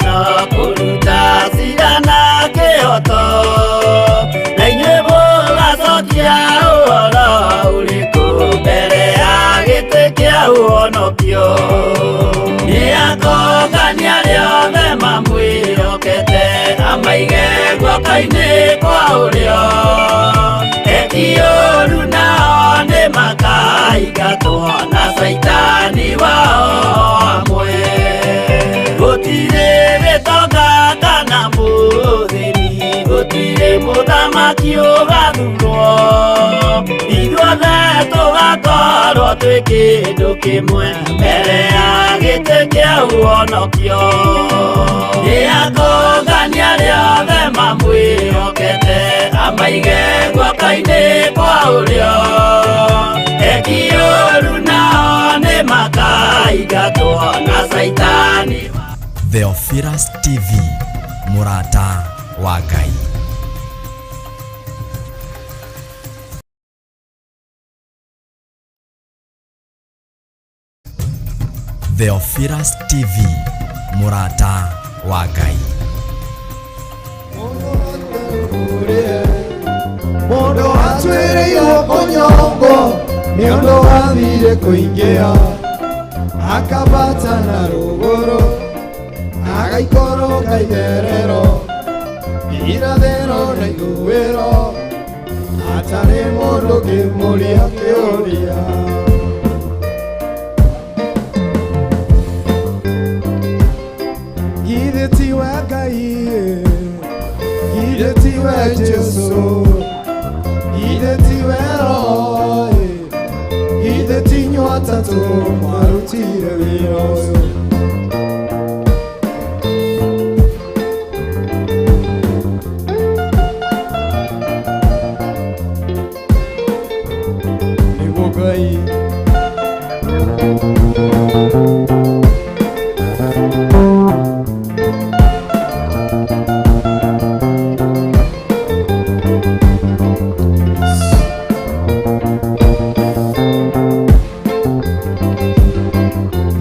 na kũruta cira na kĩhoto, na inyuĩ mũgacokia ũhoro ũrĩkũ mbere ya gĩtĩ kĩa ũhonokio. Nĩ akongania arĩa othe mamwĩhokete, amaige guoko-inĩ kwa ũrĩo, eki ũũru nao nĩ makaingatwo na Caitani wao hamwe. Gũtirĩ gĩtonga kana mũthĩni, gũtirĩ mũthamaki ũgathurwo, ithuothe tũgakorwo twĩ kĩndũ kĩmwe mbere ya gĩtĩ kĩa ũhonokio. Nĩ akongania arĩa othe mamwĩhokete, amaige guoko-inĩ kwa ũrĩo, eki ũũru nao nĩ Makaingatwo na Caitani. Theophilus TV, mũrata wa Ngai. Theophilus TV, mũrata wa Ngai. Mũndũ atuĩrĩirwo kũnyongwo nĩ ũndũ wathire kũingĩha, akambata na rũgũrũ, agaikũrũka itherero, irathĩro na ithũĩro, atarĩ mũndũ kĩmũria kĩũria. Githĩ tiwe Ngai, githĩ tiwe Jesũ, githĩ tiwe Roho, githĩ ti inyuĩ atatũ mwarutire wĩra ũyũ. Nĩguo Ngai.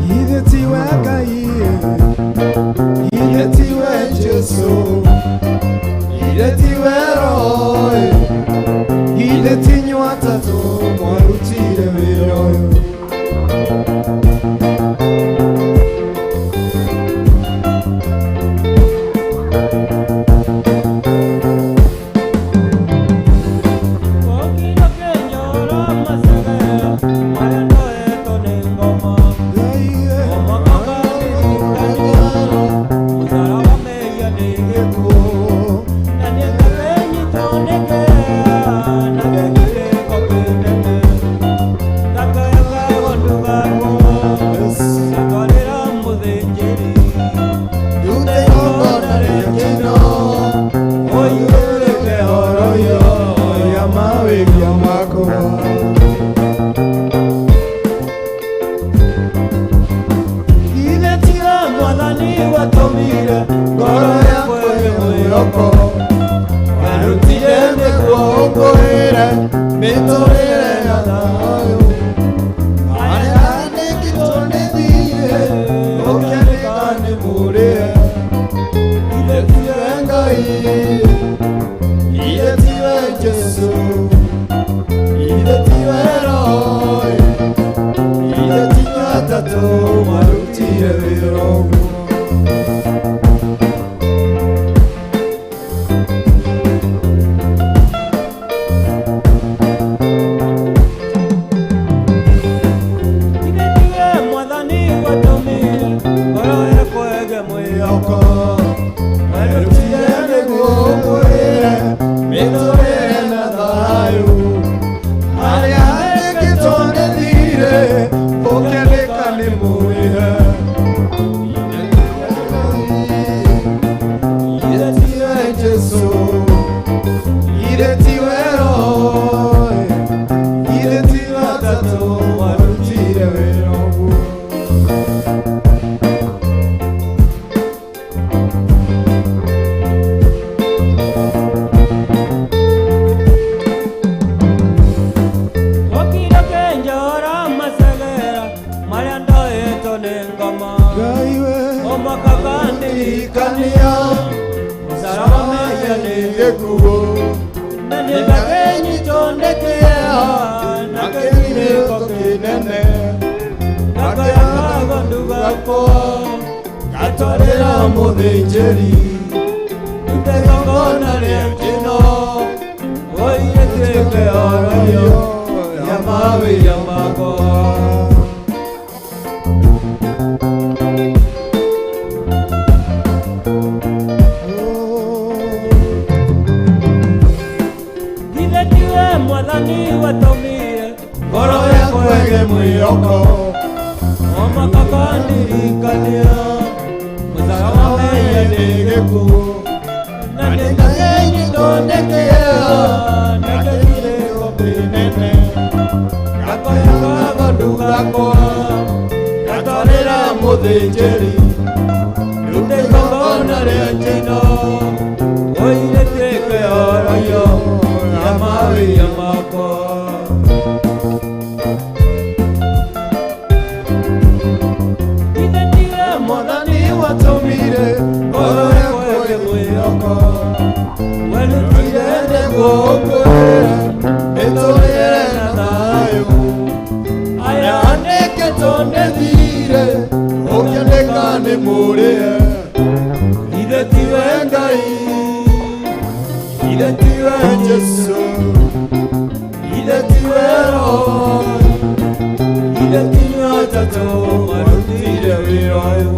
Githĩ tiwe Ngai, githĩ tiwe Jesũ, githĩ tiwe Roho, githĩ ti inyuĩ atatũ mwarutire wĩra ũyũ. Githĩ tiwe Mwathani watũmire ngoro yakwa ĩgĩe mwĩhoko, werutire nĩguo ũngũĩre mĩtũrĩre ya thayũ. Harĩa andĩkĩtwo nĩ thiirĩ, ũkĩandĩka nĩ mũrĩhe. Githĩ tiwe Ngai, githĩ tiwe Jesũ, githĩ tiwe Roho, githĩ ti inyuĩ atatũ mwarutire wĩra ũguo. Werutire nĩguo ũngũĩre mĩtũrĩre na thayũ. Harĩa andĩkĩtwo nĩ thiirĩ, ũkĩandĩka nĩ mũrĩhe. Githĩ tiwe Jesũ, githĩ tiwe Roho, githĩ ti inyuĩ atatũ mwarutire wĩra ũguo. Ngai we, ndirikania mũtharaba mehia nĩ gĩkuũ, na nĩngakĩnyitwo nĩ kĩeha na kĩgirĩko kĩnene, ngakoya kagondu gakwa ngatwarĩra mũthĩnjĩri, ndute igongona rĩa njino, ũiyũkĩte oroyo ya mawĩra makwa. Githĩ tiwe Mwathani watũmire Ngoro yakwa ĩgĩe mwĩhoko, ũmakakandirikania mũtharaba mehia nĩ gĩkuũ, na nĩngakĩnyitwo nĩ kĩeha na kĩgirĩko kĩnene, ngakoya kagondu gakwa. Mũthĩnjĩri rute igongona rĩa njino oirĩtuĩke horohio ya mawĩra makwa. Ithe tiwe Mwathani watũmire ngoro yakwa ĩkĩmwĩhoka, werutire nĩguo ũkwĩre nĩtũrĩe na thayũ. Aya andĩkĩtwo nĩ thirĩ ũkĩandĩka nĩ mũrĩhe. Ithe tiwe Ngai, ithe tiwe Jesũ, ithe tiwe Roho, ithe tiwe atatũ marutire wĩra ũyũ.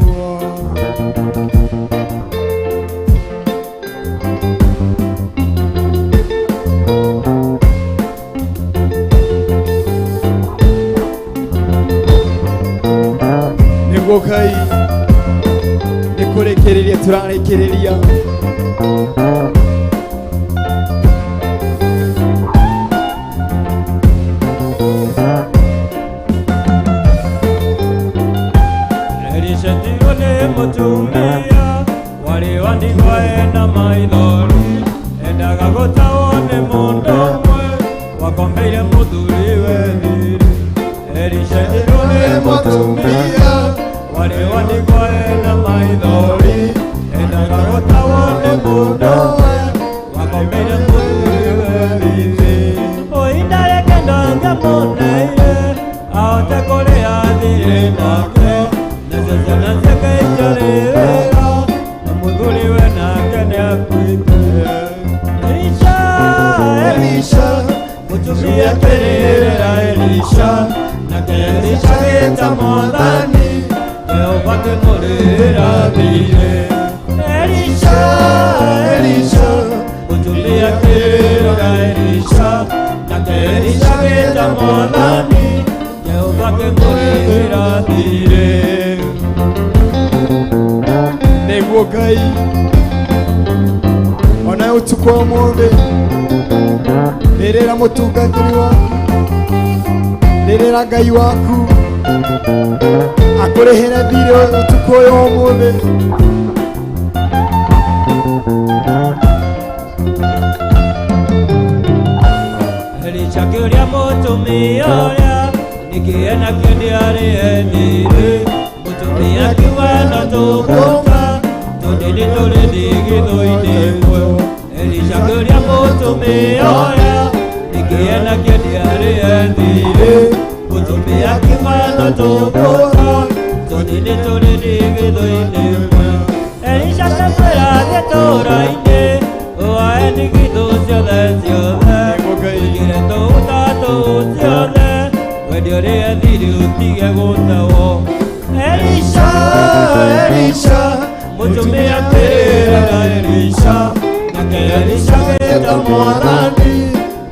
Nĩguo Ngai nĩ kũrĩkĩrĩria tũrarĩkĩrĩria. Elisha ndigwa nĩ mũtumia warĩ wa ndigwa ena maithori, endaga gũtahwo nĩ mũndũ ũmwe wakombeire mũthuriwe thirĩ. Elisha ndigwa nĩ mũtumia warĩ wa ndigwa ena maithori, endaga gũtahwo nĩ mũndũ ũmwe wakombeire mũthuriwe thirĩ. Ũindareke ndangĩamũneire ahote kũrĩha thirĩ nake, nacio ciana ciake ikarĩ wĩra na mũthuriwe nake nĩakuĩte. Elisha, Elisha, mũtumia akĩrĩrĩra Elisha, nake Elisha agĩĩta Mwathani, Jehova akĩmũrĩhĩra thirĩ. Elisha, Elisha, mũtumia akĩrĩrĩra Elisha, nake Elisha agĩĩta Mwathani, Jehova akĩmũrĩhĩra thirĩ. Nĩguo Ngai ona ũtukũ wa ũmũthĩ rĩrĩra mũtungatĩri waku, rĩrĩra Ngai waku akũrĩhĩre thirĩ ũtukũ ũyũ wa ũmũthĩ. Elisha akĩũria mũtumia ũrĩa nĩkĩ enakĩo ndĩarĩhe thirĩ. Mũtumia akiuga no tũgũka tũnini tũrĩ ndigithũ-inĩ ĩmwe. Elisha akĩũria mũtumia ũrĩa nĩkĩ enakĩo ndĩarĩhe thirĩ. Mũtumia akiuga no tũgũka tũnini tũrĩ ndigithũ-inĩ ĩmwe. Elisha akĩmwĩra athiĩ itũũra-inĩ oae ndigithũ ciothe ciothe, wĩkĩre tũguta tũu ciothe, wende ũrĩhe thirĩ ũtige gũtahwo. Elisha, Elisha, mũtumia akĩrĩra Elisha, nake Elisha agĩĩta Mwathani,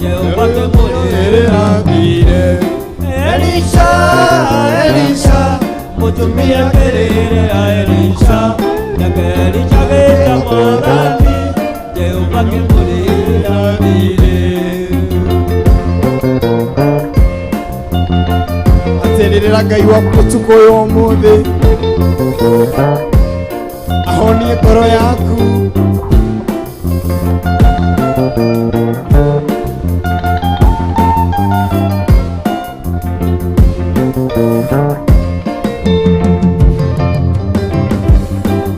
Jehova akĩmũrĩhĩra thirĩ. Elisha, Elisha, mũtumia akĩrĩra Elisha, nake Elisha agĩĩta Mwathani, Jehova akĩmũrĩhĩra thirĩ. Atĩrĩrĩra Ngai waku ũtukũ ũyũ wa ũmũthĩ ahonie ngoro yaku.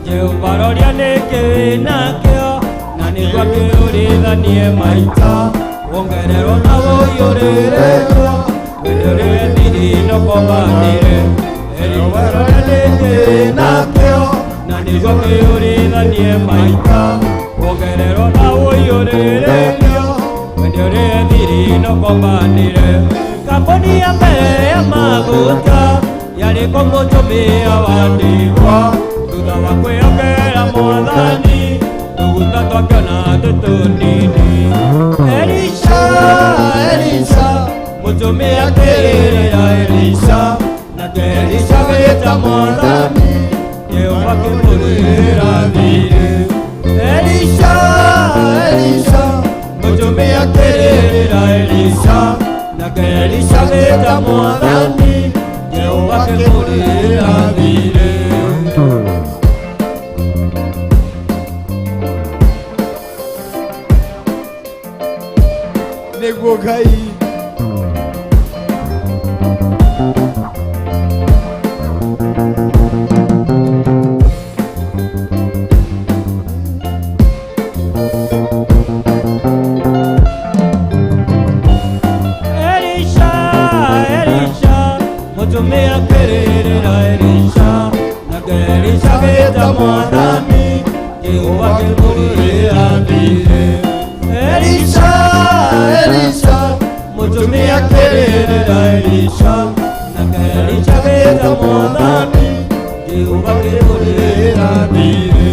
Jehova roria nĩkĩ wĩnakĩo na nĩguo akĩũrĩithanie maita, wongererwo na ũiyũrĩrĩtwo wende ũrĩhe thirĩ no kombanĩre. Jehova roria nĩkĩ wĩnakĩo na nĩguo akĩũrĩithanie maita, wongererwo na ũiyũrĩrĩtwo wende ũrĩhe thirĩ no kombanĩre. Kambuni ya mbere ya maguta yarĩ kũ mũtumia wa ndigwa, thutha wa kwĩhokera Mwathani tũguta twakĩona twĩ tũnini. Elisha, Elisha, mũtumia akĩrĩrĩra Elisha, nake Elisha agĩĩta Mwathani, Jehova akĩmũrĩhĩra thirĩ. Elisha, Elisha, mũtumia akĩrĩrĩra Elisha, nake Elisha agĩĩta Mwathani, Jehova akĩmũrĩhĩra thirĩ. Elisha, Elisha, mutumia kĩrĩrĩra Elisha, nake Elisha agĩĩta Mwathani, Jehova akĩmũrĩhĩra thiirĩ. Elisha, Elisha, mutumia kĩrĩrĩra Elisha, nake Elisha agĩĩta Mwathani, Jehova akĩmũrĩhĩra thiirĩ.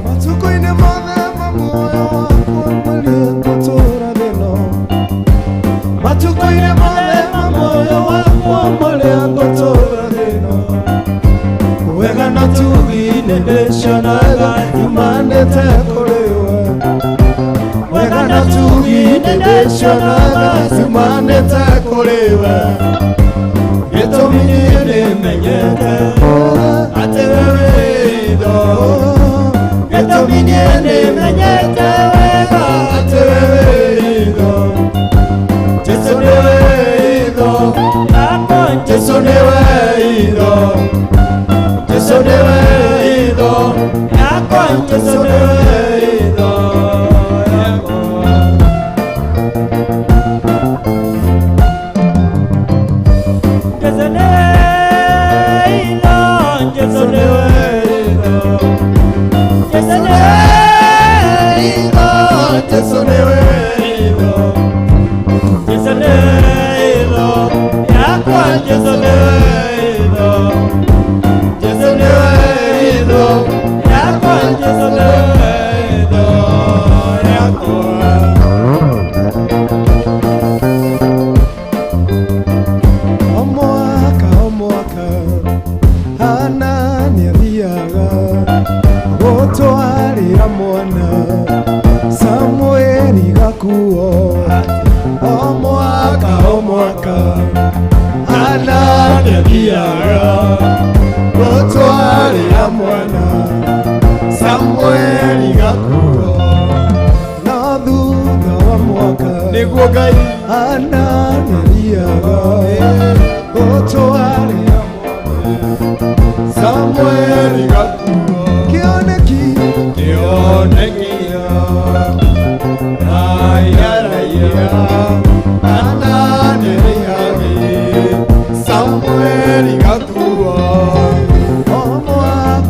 Matukũ-inĩ mothe ma muoyo wakwa marĩa ngũtũũra thĩ-ĩno. Matukũ-inĩ mothe ma muoyo wakwa marĩa ngũtũũra thĩ-ĩno. Wega na tugi nĩndĩcionaga yumanĩte kũrĩ we. Wega na tugi nĩndĩcionaga yumanĩte kũrĩ we. Gĩtũmi niĩ nĩmenyete atĩ we wĩ itho. Gĩtũmi niĩ nĩmenyete wega atĩ we wĩ itho. Jesũ nĩwe itho. Jesũ nĩwe itho. Jesũ nĩwe itho. Jesũ nĩwe itho. Jesũ nĩwe itho, Jesũ nĩwe itho. Jesũ nĩwe itho, Jesũ nĩwe itho. Jesũ nĩwe itho, yakwa Jesũ nĩwe itho. Jesũ nĩwe itho, yakwa Jesũ nĩwe itho, yakwa. O mwaka o mwaka Hana nĩathiaga gũtwarĩra mwana Samueli gakuo. O mwaka o mwaka Hana nĩathiaga gũtwarĩra mwana Samueli gakuo. Na thutha wa mwaka Nĩguo Ngai Hana nĩathiaga gũtwarĩra Samueli gakuo. kĩoneki Kĩonekia raya raya Hana nĩarĩhagĩ Samueli gakuo. O mwaka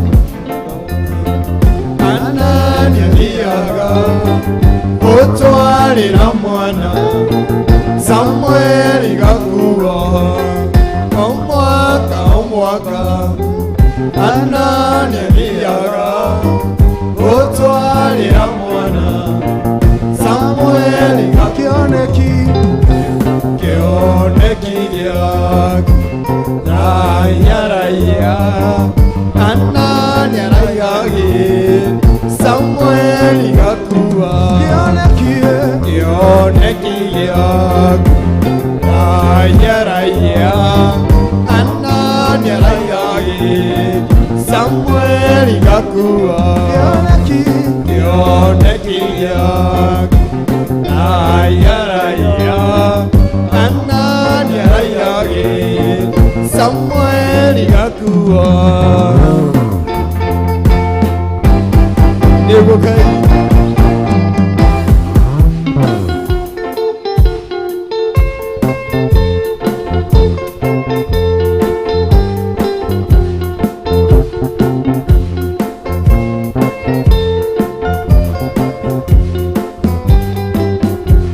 Hana nĩathiaga gũtwarĩra mwana Samueli gakuo. O mwaka o mwaka Hana nĩathiaga gũtwarĩra mwana Samueli gakuo. kĩoneki Kĩoneki gĩaku raya raya Hana nĩaraigagĩ Samueli gakua. Kĩoneki Kĩoneki gĩaku raya raya Hana nĩaraigagĩ Samueli gakua. Kĩoneki Kĩoneki gĩaku raya raya Hana nĩaraigagĩ Samueli gakuo. Nĩguo Ngai.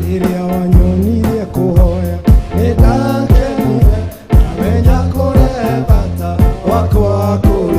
Rĩrĩa wanyonirie kũhoya nĩndakenire, ngamenya kũrĩ bata wakwa kũrĩ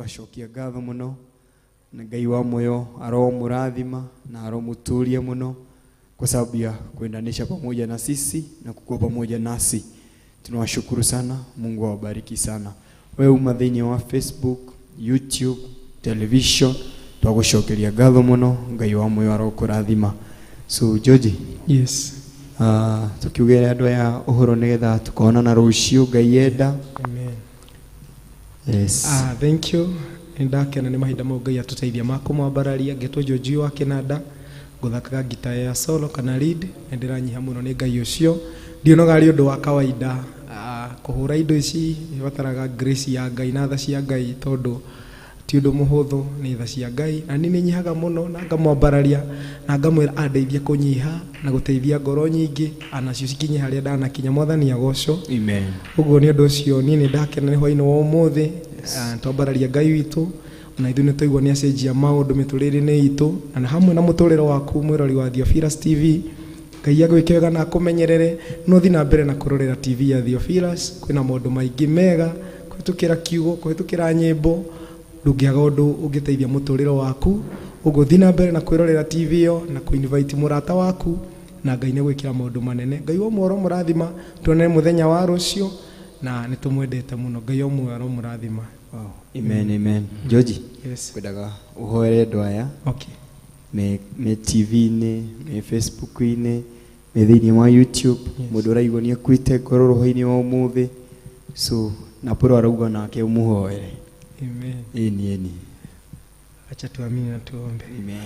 Twacokia ngatho muno na Ngai wa moyo aromurathima na aromuturia muno kwa sababu ya kuendanisha pamoja na sisi na kukua pamoja nasi. Tunawashukuru sana, Mungu awabariki sana. Wewe uma thĩinĩ wa Facebook, YouTube, television, twagucokeria ngatho muno, Ngai wa moyo arokũrathima. So George, yes, tukiugĩre andũ aya ũhoro nĩgetha tukonana rũciũ Ngai enda. Amen. Yes. Thank you. Nĩndakena nĩ mahinda mau Ngai atũteithia ma kũmwambararia. Ngetwo George wa Kĩnanda, ngũthakaga ngita ya solo kana lead. Nĩndĩranyiha mũno nĩ Ngai ũcio. Ndionaga arĩ ũndũ wa kawaida kũhũra indo ici, ibataraga grace ya Ngai na tha cia Ngai, tondũ ti ũndũ mũhũthũ, nĩ tha cia Ngai. Na niĩ nĩnyihaga mũno na ngamwambararia na ngamwĩra andeithie kũnyiha na gũteithia ngoro nyingĩ anacio cikinye harĩa ndanakinya. Mwathani agocwo. Amen. Ũguo nĩ ũndũ ũcio niĩ nĩndakena nĩ hwaĩ-inĩ wa ũmũthĩ. Twambararia Ngai witũ na ithuĩ nĩtwaigua nĩ acenjia maũndũ mĩtũrĩre-inĩ itũ na hamwe na mũtũrĩre waku mwĩrori wa Theophilus TV. Ngai agwĩke wega na akũmenyerere. No thiĩ na mbere na kũrorera TV ya Theophilus, kwĩna maũndũ maingĩ mega kũhĩtũkĩra kiugo, kũhĩtũkĩra nyĩmbo, ndũngĩaga ũndũ ũngĩteithia mũtũrĩre waku. Ũguo thiĩ na mbere na kwĩrorera TV ĩyo na kũ-invite mũrata waku, na Ngai nĩ gwĩkĩra maũndũ manene. Ngai wa muoyo mũrathima, tuonane mũthenya wa rũciũ, na nĩ tũmwendete mũno. Ngai wa muoyo mũrathima. Wow. Amen, amen. George, yes, kwendaga ũhoere andũ aya. Okay. Me TV-inĩ, me Facebook-inĩ, me thĩinĩ wa YouTube. Yes. Mũndũ ũraigua nĩ akuĩte ngoro roho-inĩ wa ũmũthĩ. So na Paul arauga nake ũmũhoere. Amen. Ĩni, ĩni. Acha tuamini na tuombe. Amen.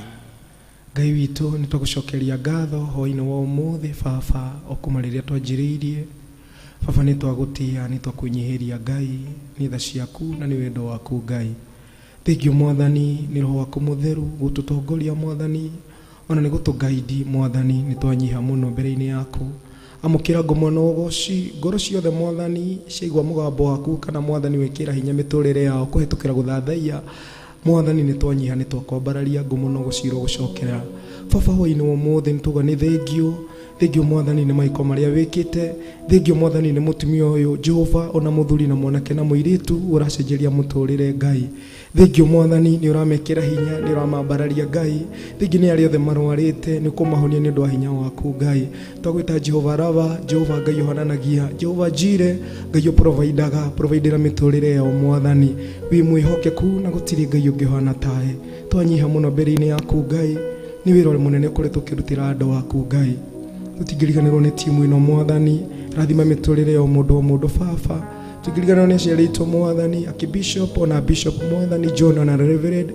Ngai witũ, nĩ twagũcokeria ngatho hwaĩ-inĩ wa ũmũthĩ baba, o kuma rĩrĩa twanjĩrĩirie. Baba, nĩ twagũtĩa, nĩ twakwĩnyihĩria Ngai, nĩ tha ciaku na nĩ wendo waku Ngai. Thengiũ Mwathani nĩ roho waku mũtheru gũtũtongoria Mwathani, ona nĩ gũtũgaidi Mwathani, nĩ twanyiha mũno mbere-inĩ yaku. Amũkĩra ngumo na ũgoci, ngoro ciothe Mwathani ciaigua mũgambo waku, kana Mwathani wĩkĩra hinya mĩtũrĩre yao kũhĩtũkĩra gũthathaiya. Mwathani nĩ twanyiha, nĩ twakwambararia, ngumo na ũgoci irogũcokera. Baba, hwaĩ-inĩ wa ũmũthĩ nĩ tuauga nĩ thengiũ. Thengiũ Mwathani nĩ maiko marĩa wĩkĩte. Thengiũ Mwathani nĩ mũtumia ũyũ Jehova, ona mũthuri na mwanake na mũirĩtu ũracenjeria mũtũrĩre Ngai. Thengiũ Mwathani nĩ ũramekĩra hinya, nĩ ũramambararia Ngai. Thengiũ nĩ arĩa othe marwarĩte, nĩ ũkũmahonia nĩ ũndũ wa hinya waku Ngai. Twagwĩta Jehova Rava, Jehova Ngai ũhananagia, Jehova Jire, Ngai ũprovidaga, providera mĩtũrĩre yao Mwathani. Wĩ mwĩhokeku na gũtirĩ Ngai ũngĩhana tawe. Twanyiha mũno mbere-inĩ yaku Ngai, nĩ wĩra mũnene ũkoretwo ũkĩrutĩra andũ aku Ngai. Tũtingĩriganĩrwo nĩ timu ĩno Mwathani, rathima mĩtũrĩre ya o mũndũ o mũndũ baba. Tũtingĩriganĩrwo nĩ aciari aitũ Mwathani, Archbishop ona Bishop Mwathani John ona Reverend,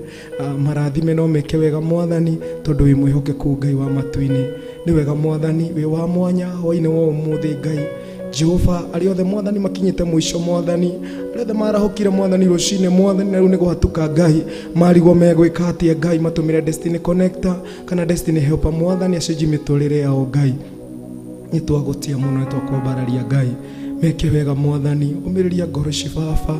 marathime no meke wega Mwathani, tondũ wĩ mwĩhokeku Ngai wa matu-inĩ. Nĩ wega Mwathani, wĩ wa mwanya hwaĩ-inĩ wa ũmũthĩ Ngai. Jehova, arĩa othe Mwathani makinyĩte mũico Mwathani, arĩa othe marahũkire Mwathani rũcinĩ Mwathani, na rĩu nĩ kũhatũka Ngai, marigwo megwĩka atĩa Ngai, matũmĩre Destiny Connector kana Destiny Helper Mwathani, acenjie mĩtũrĩre yao Ngai. Nĩ twagũtia mũno, nĩ twakwambararia Ngai, meke wega Mwathani, ũmĩrĩria ngoro ici baba.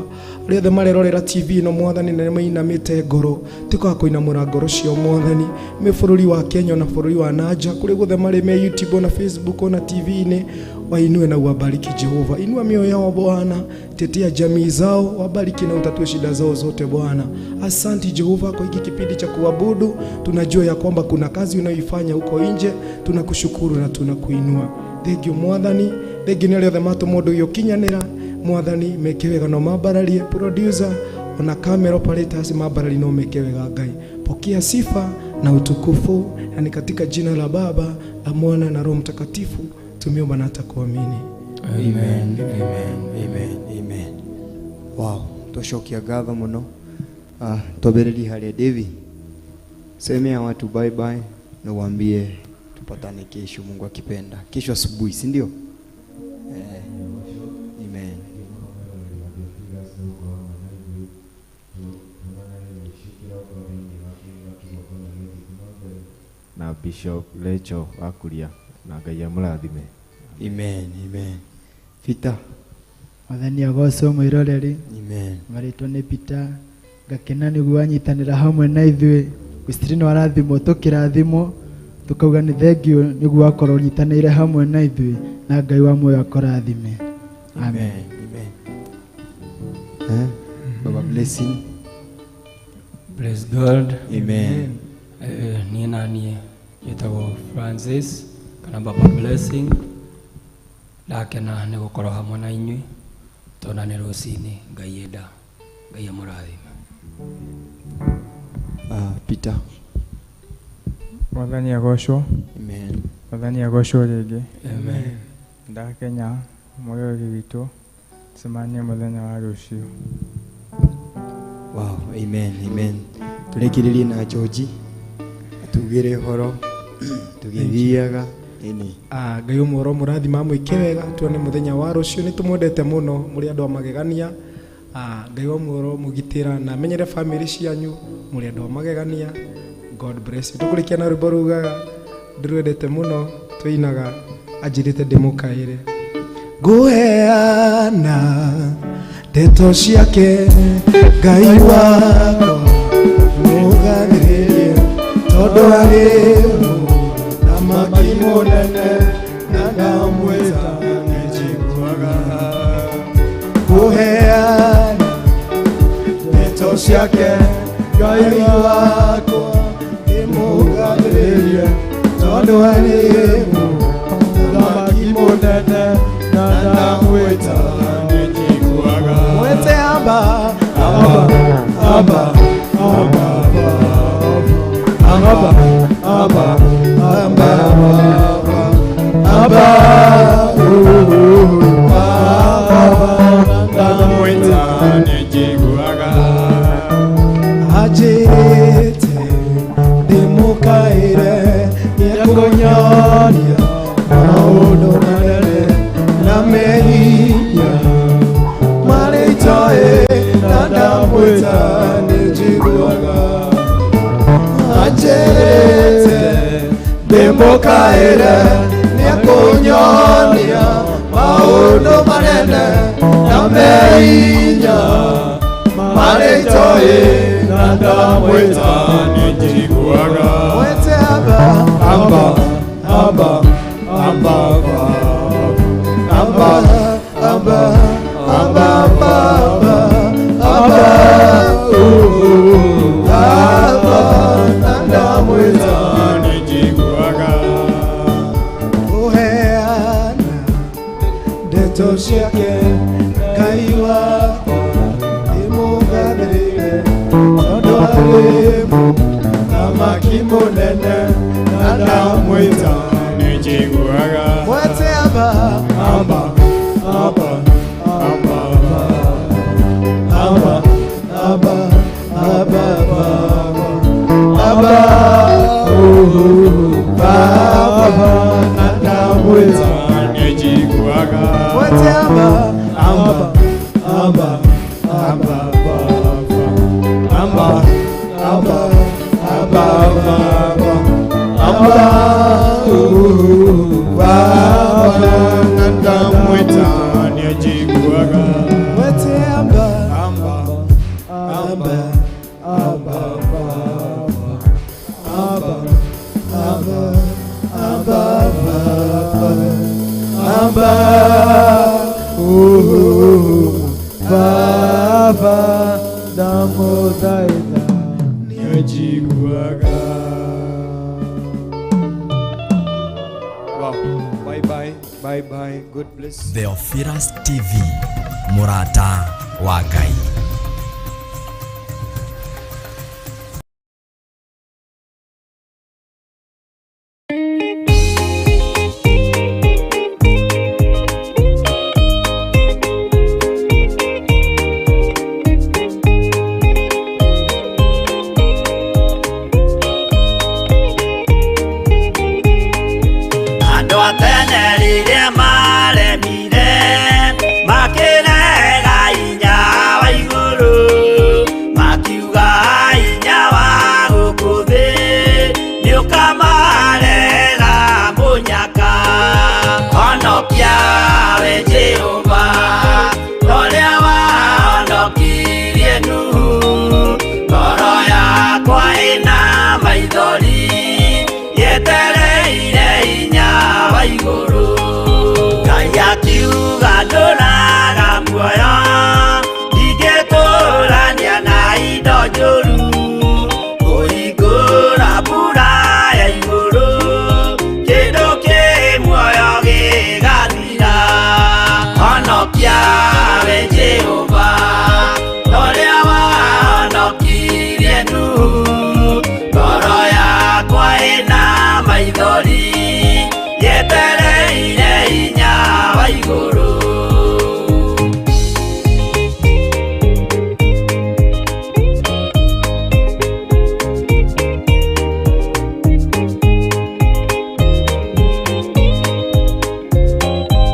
Arĩa othe marerorera TV ĩno Mwathani na nĩmainamĩte ngoro, tuĩka wa kũinamũra ngoro ciao Mwathani, me bũrũri wa Kenya na bũrũri wa nanja, kũrĩa guothe marĩ, me YouTube ona Facebook ona TV-inĩ, wainue na uwabariki Jehova. Inua mioyo yao Bwana, tetea jamii zao, wabariki na utatue shida zao zote Bwana. Asanti Jehova kwa hiki kipindi cha kuabudu, tunajua ya kwamba kuna kazi unayoifanya huko nje, tunakushukuru na tunakuinua. Thank you Mwathani, thank you nĩ arĩa othe matũma ũndũ ũyũ ũkinyanĩra Mwathani, meke wega no mambararie producer ona camera operators mambararie no meke wega Ngai. Pokea sifa na utukufu, na ni katika jina la Baba, la Mwana na Roho Mtakatifu tumeomba na hata kuamini. Amen, amen, amen, amen. Wow, twacokia ngatho mũno. Twambĩrĩrie harĩa Davi. Semea watu bye bye na uambie tupatane kesho Mungu akipenda. Kesho asubuhi, si ndio? Amen. Na Bishop Lecho wa Kuria, na Ngai amũrathime. Amen, amen. Peter. Mwathani agocwo mwĩroreri. Amen. Marĩtwa nĩ Peter, ngakena nĩguo wanyitanĩra hamwe na ithuĩ. Gũtirĩ warathimwo tũkĩrathimwo, tukauga nĩ thengiũ nĩguo wakorwo ũnyitanĩire hamwe na ithuĩ, na Ngai wa muoyo akũrathime. Amen. Amen. Baba Blessing. Praise God. Amen. Niĩ na niĩ njĩtagwo Francis kana Baba Blessing. Ndakena nĩ gũkorwo hamwe na inyuĩ tuonane rũcinĩ Ngai enda. Ngai amũrathime. Peter. Mwathani agocwo. Amen. Mwathani agocwo rĩngĩ. Amen. Ndakenya mwĩrori witũ cemanie mũthenya wa rũciũ. Wow, amen, amen. Tũrĩkĩrĩrie na George atugĩre ũhoro tũgĩthiaga ĩni. Ngai ũmwe ũro mũrathima amwĩke wega tuone mũthenya wa rũciũ. Nĩ tũmwendete mũno mũrĩ andũ a magegania. Ngai ũmwe ũro mũgitĩra na amenyere family cianyu mũrĩ andũ a magegania. God bless you. Tũkũrĩkia na rwĩmbo rugaga ndĩrwendete mũno tũinaga anjĩrĩte ndĩmũkaĩre. Ngũheana ndeto ciake Ngai wakwa mũgathĩrĩrie tondũ arĩ mũthamaki mũnene na ndamwĩta nĩnjiguaga. Ngũheana ndeto ciake Ngai wakwa ndĩmũgathĩrĩrie tondũ arĩ mũthamaki mũnene na ndamwĩta nĩnjiguaga. Mwĩte Aba, Aba, Aba, Aba, Aba, Aba, Aba, Aba, Aba, ndamwĩta nĩnjiguaga. Anjĩrĩte ndĩmũkaĩre nĩekũnyonia maũndũ manene na mehinya marĩa itoĩ na ndamwĩta nĩnjiguaga. Anjĩrĩte ndĩmũkaĩre nĩekũnyonia maũndũ manene na mehinya marĩa itoĩ na ndamwĩta nĩnjiguaga. Mwĩte Aba, Aba, Aba, Aba, Aba, Aba, Aba, Aba, Aba, Aba, na ndamwĩta nĩnjiguaga. Ũheana ndeto ciake Ngai wakwa ndĩmũgathĩrĩrie tondũ arĩ mũthamaki mũnene na ndamwĩta nĩnjiguaga. Mwĩte Aba, Aba, Aba, Aba, Aba, Aba, Aba, Aba, Baba, na ndamwĩta nĩnjiguaga. Mwĩte Aba, Aba, Aba, Aba, Aba, Aba, Aba, Aba, Aba, Baba, na ndamwĩta nĩnjiguaga. Mwĩte Aba, Aba, Aba, Aba, Aba, Aba, Aba, Aba, Baba, ndamũthaitha nĩnjiguaga. Wow. Bye bye. Bye bye. God bless. Theophilus TV, mũrata wa Ngai.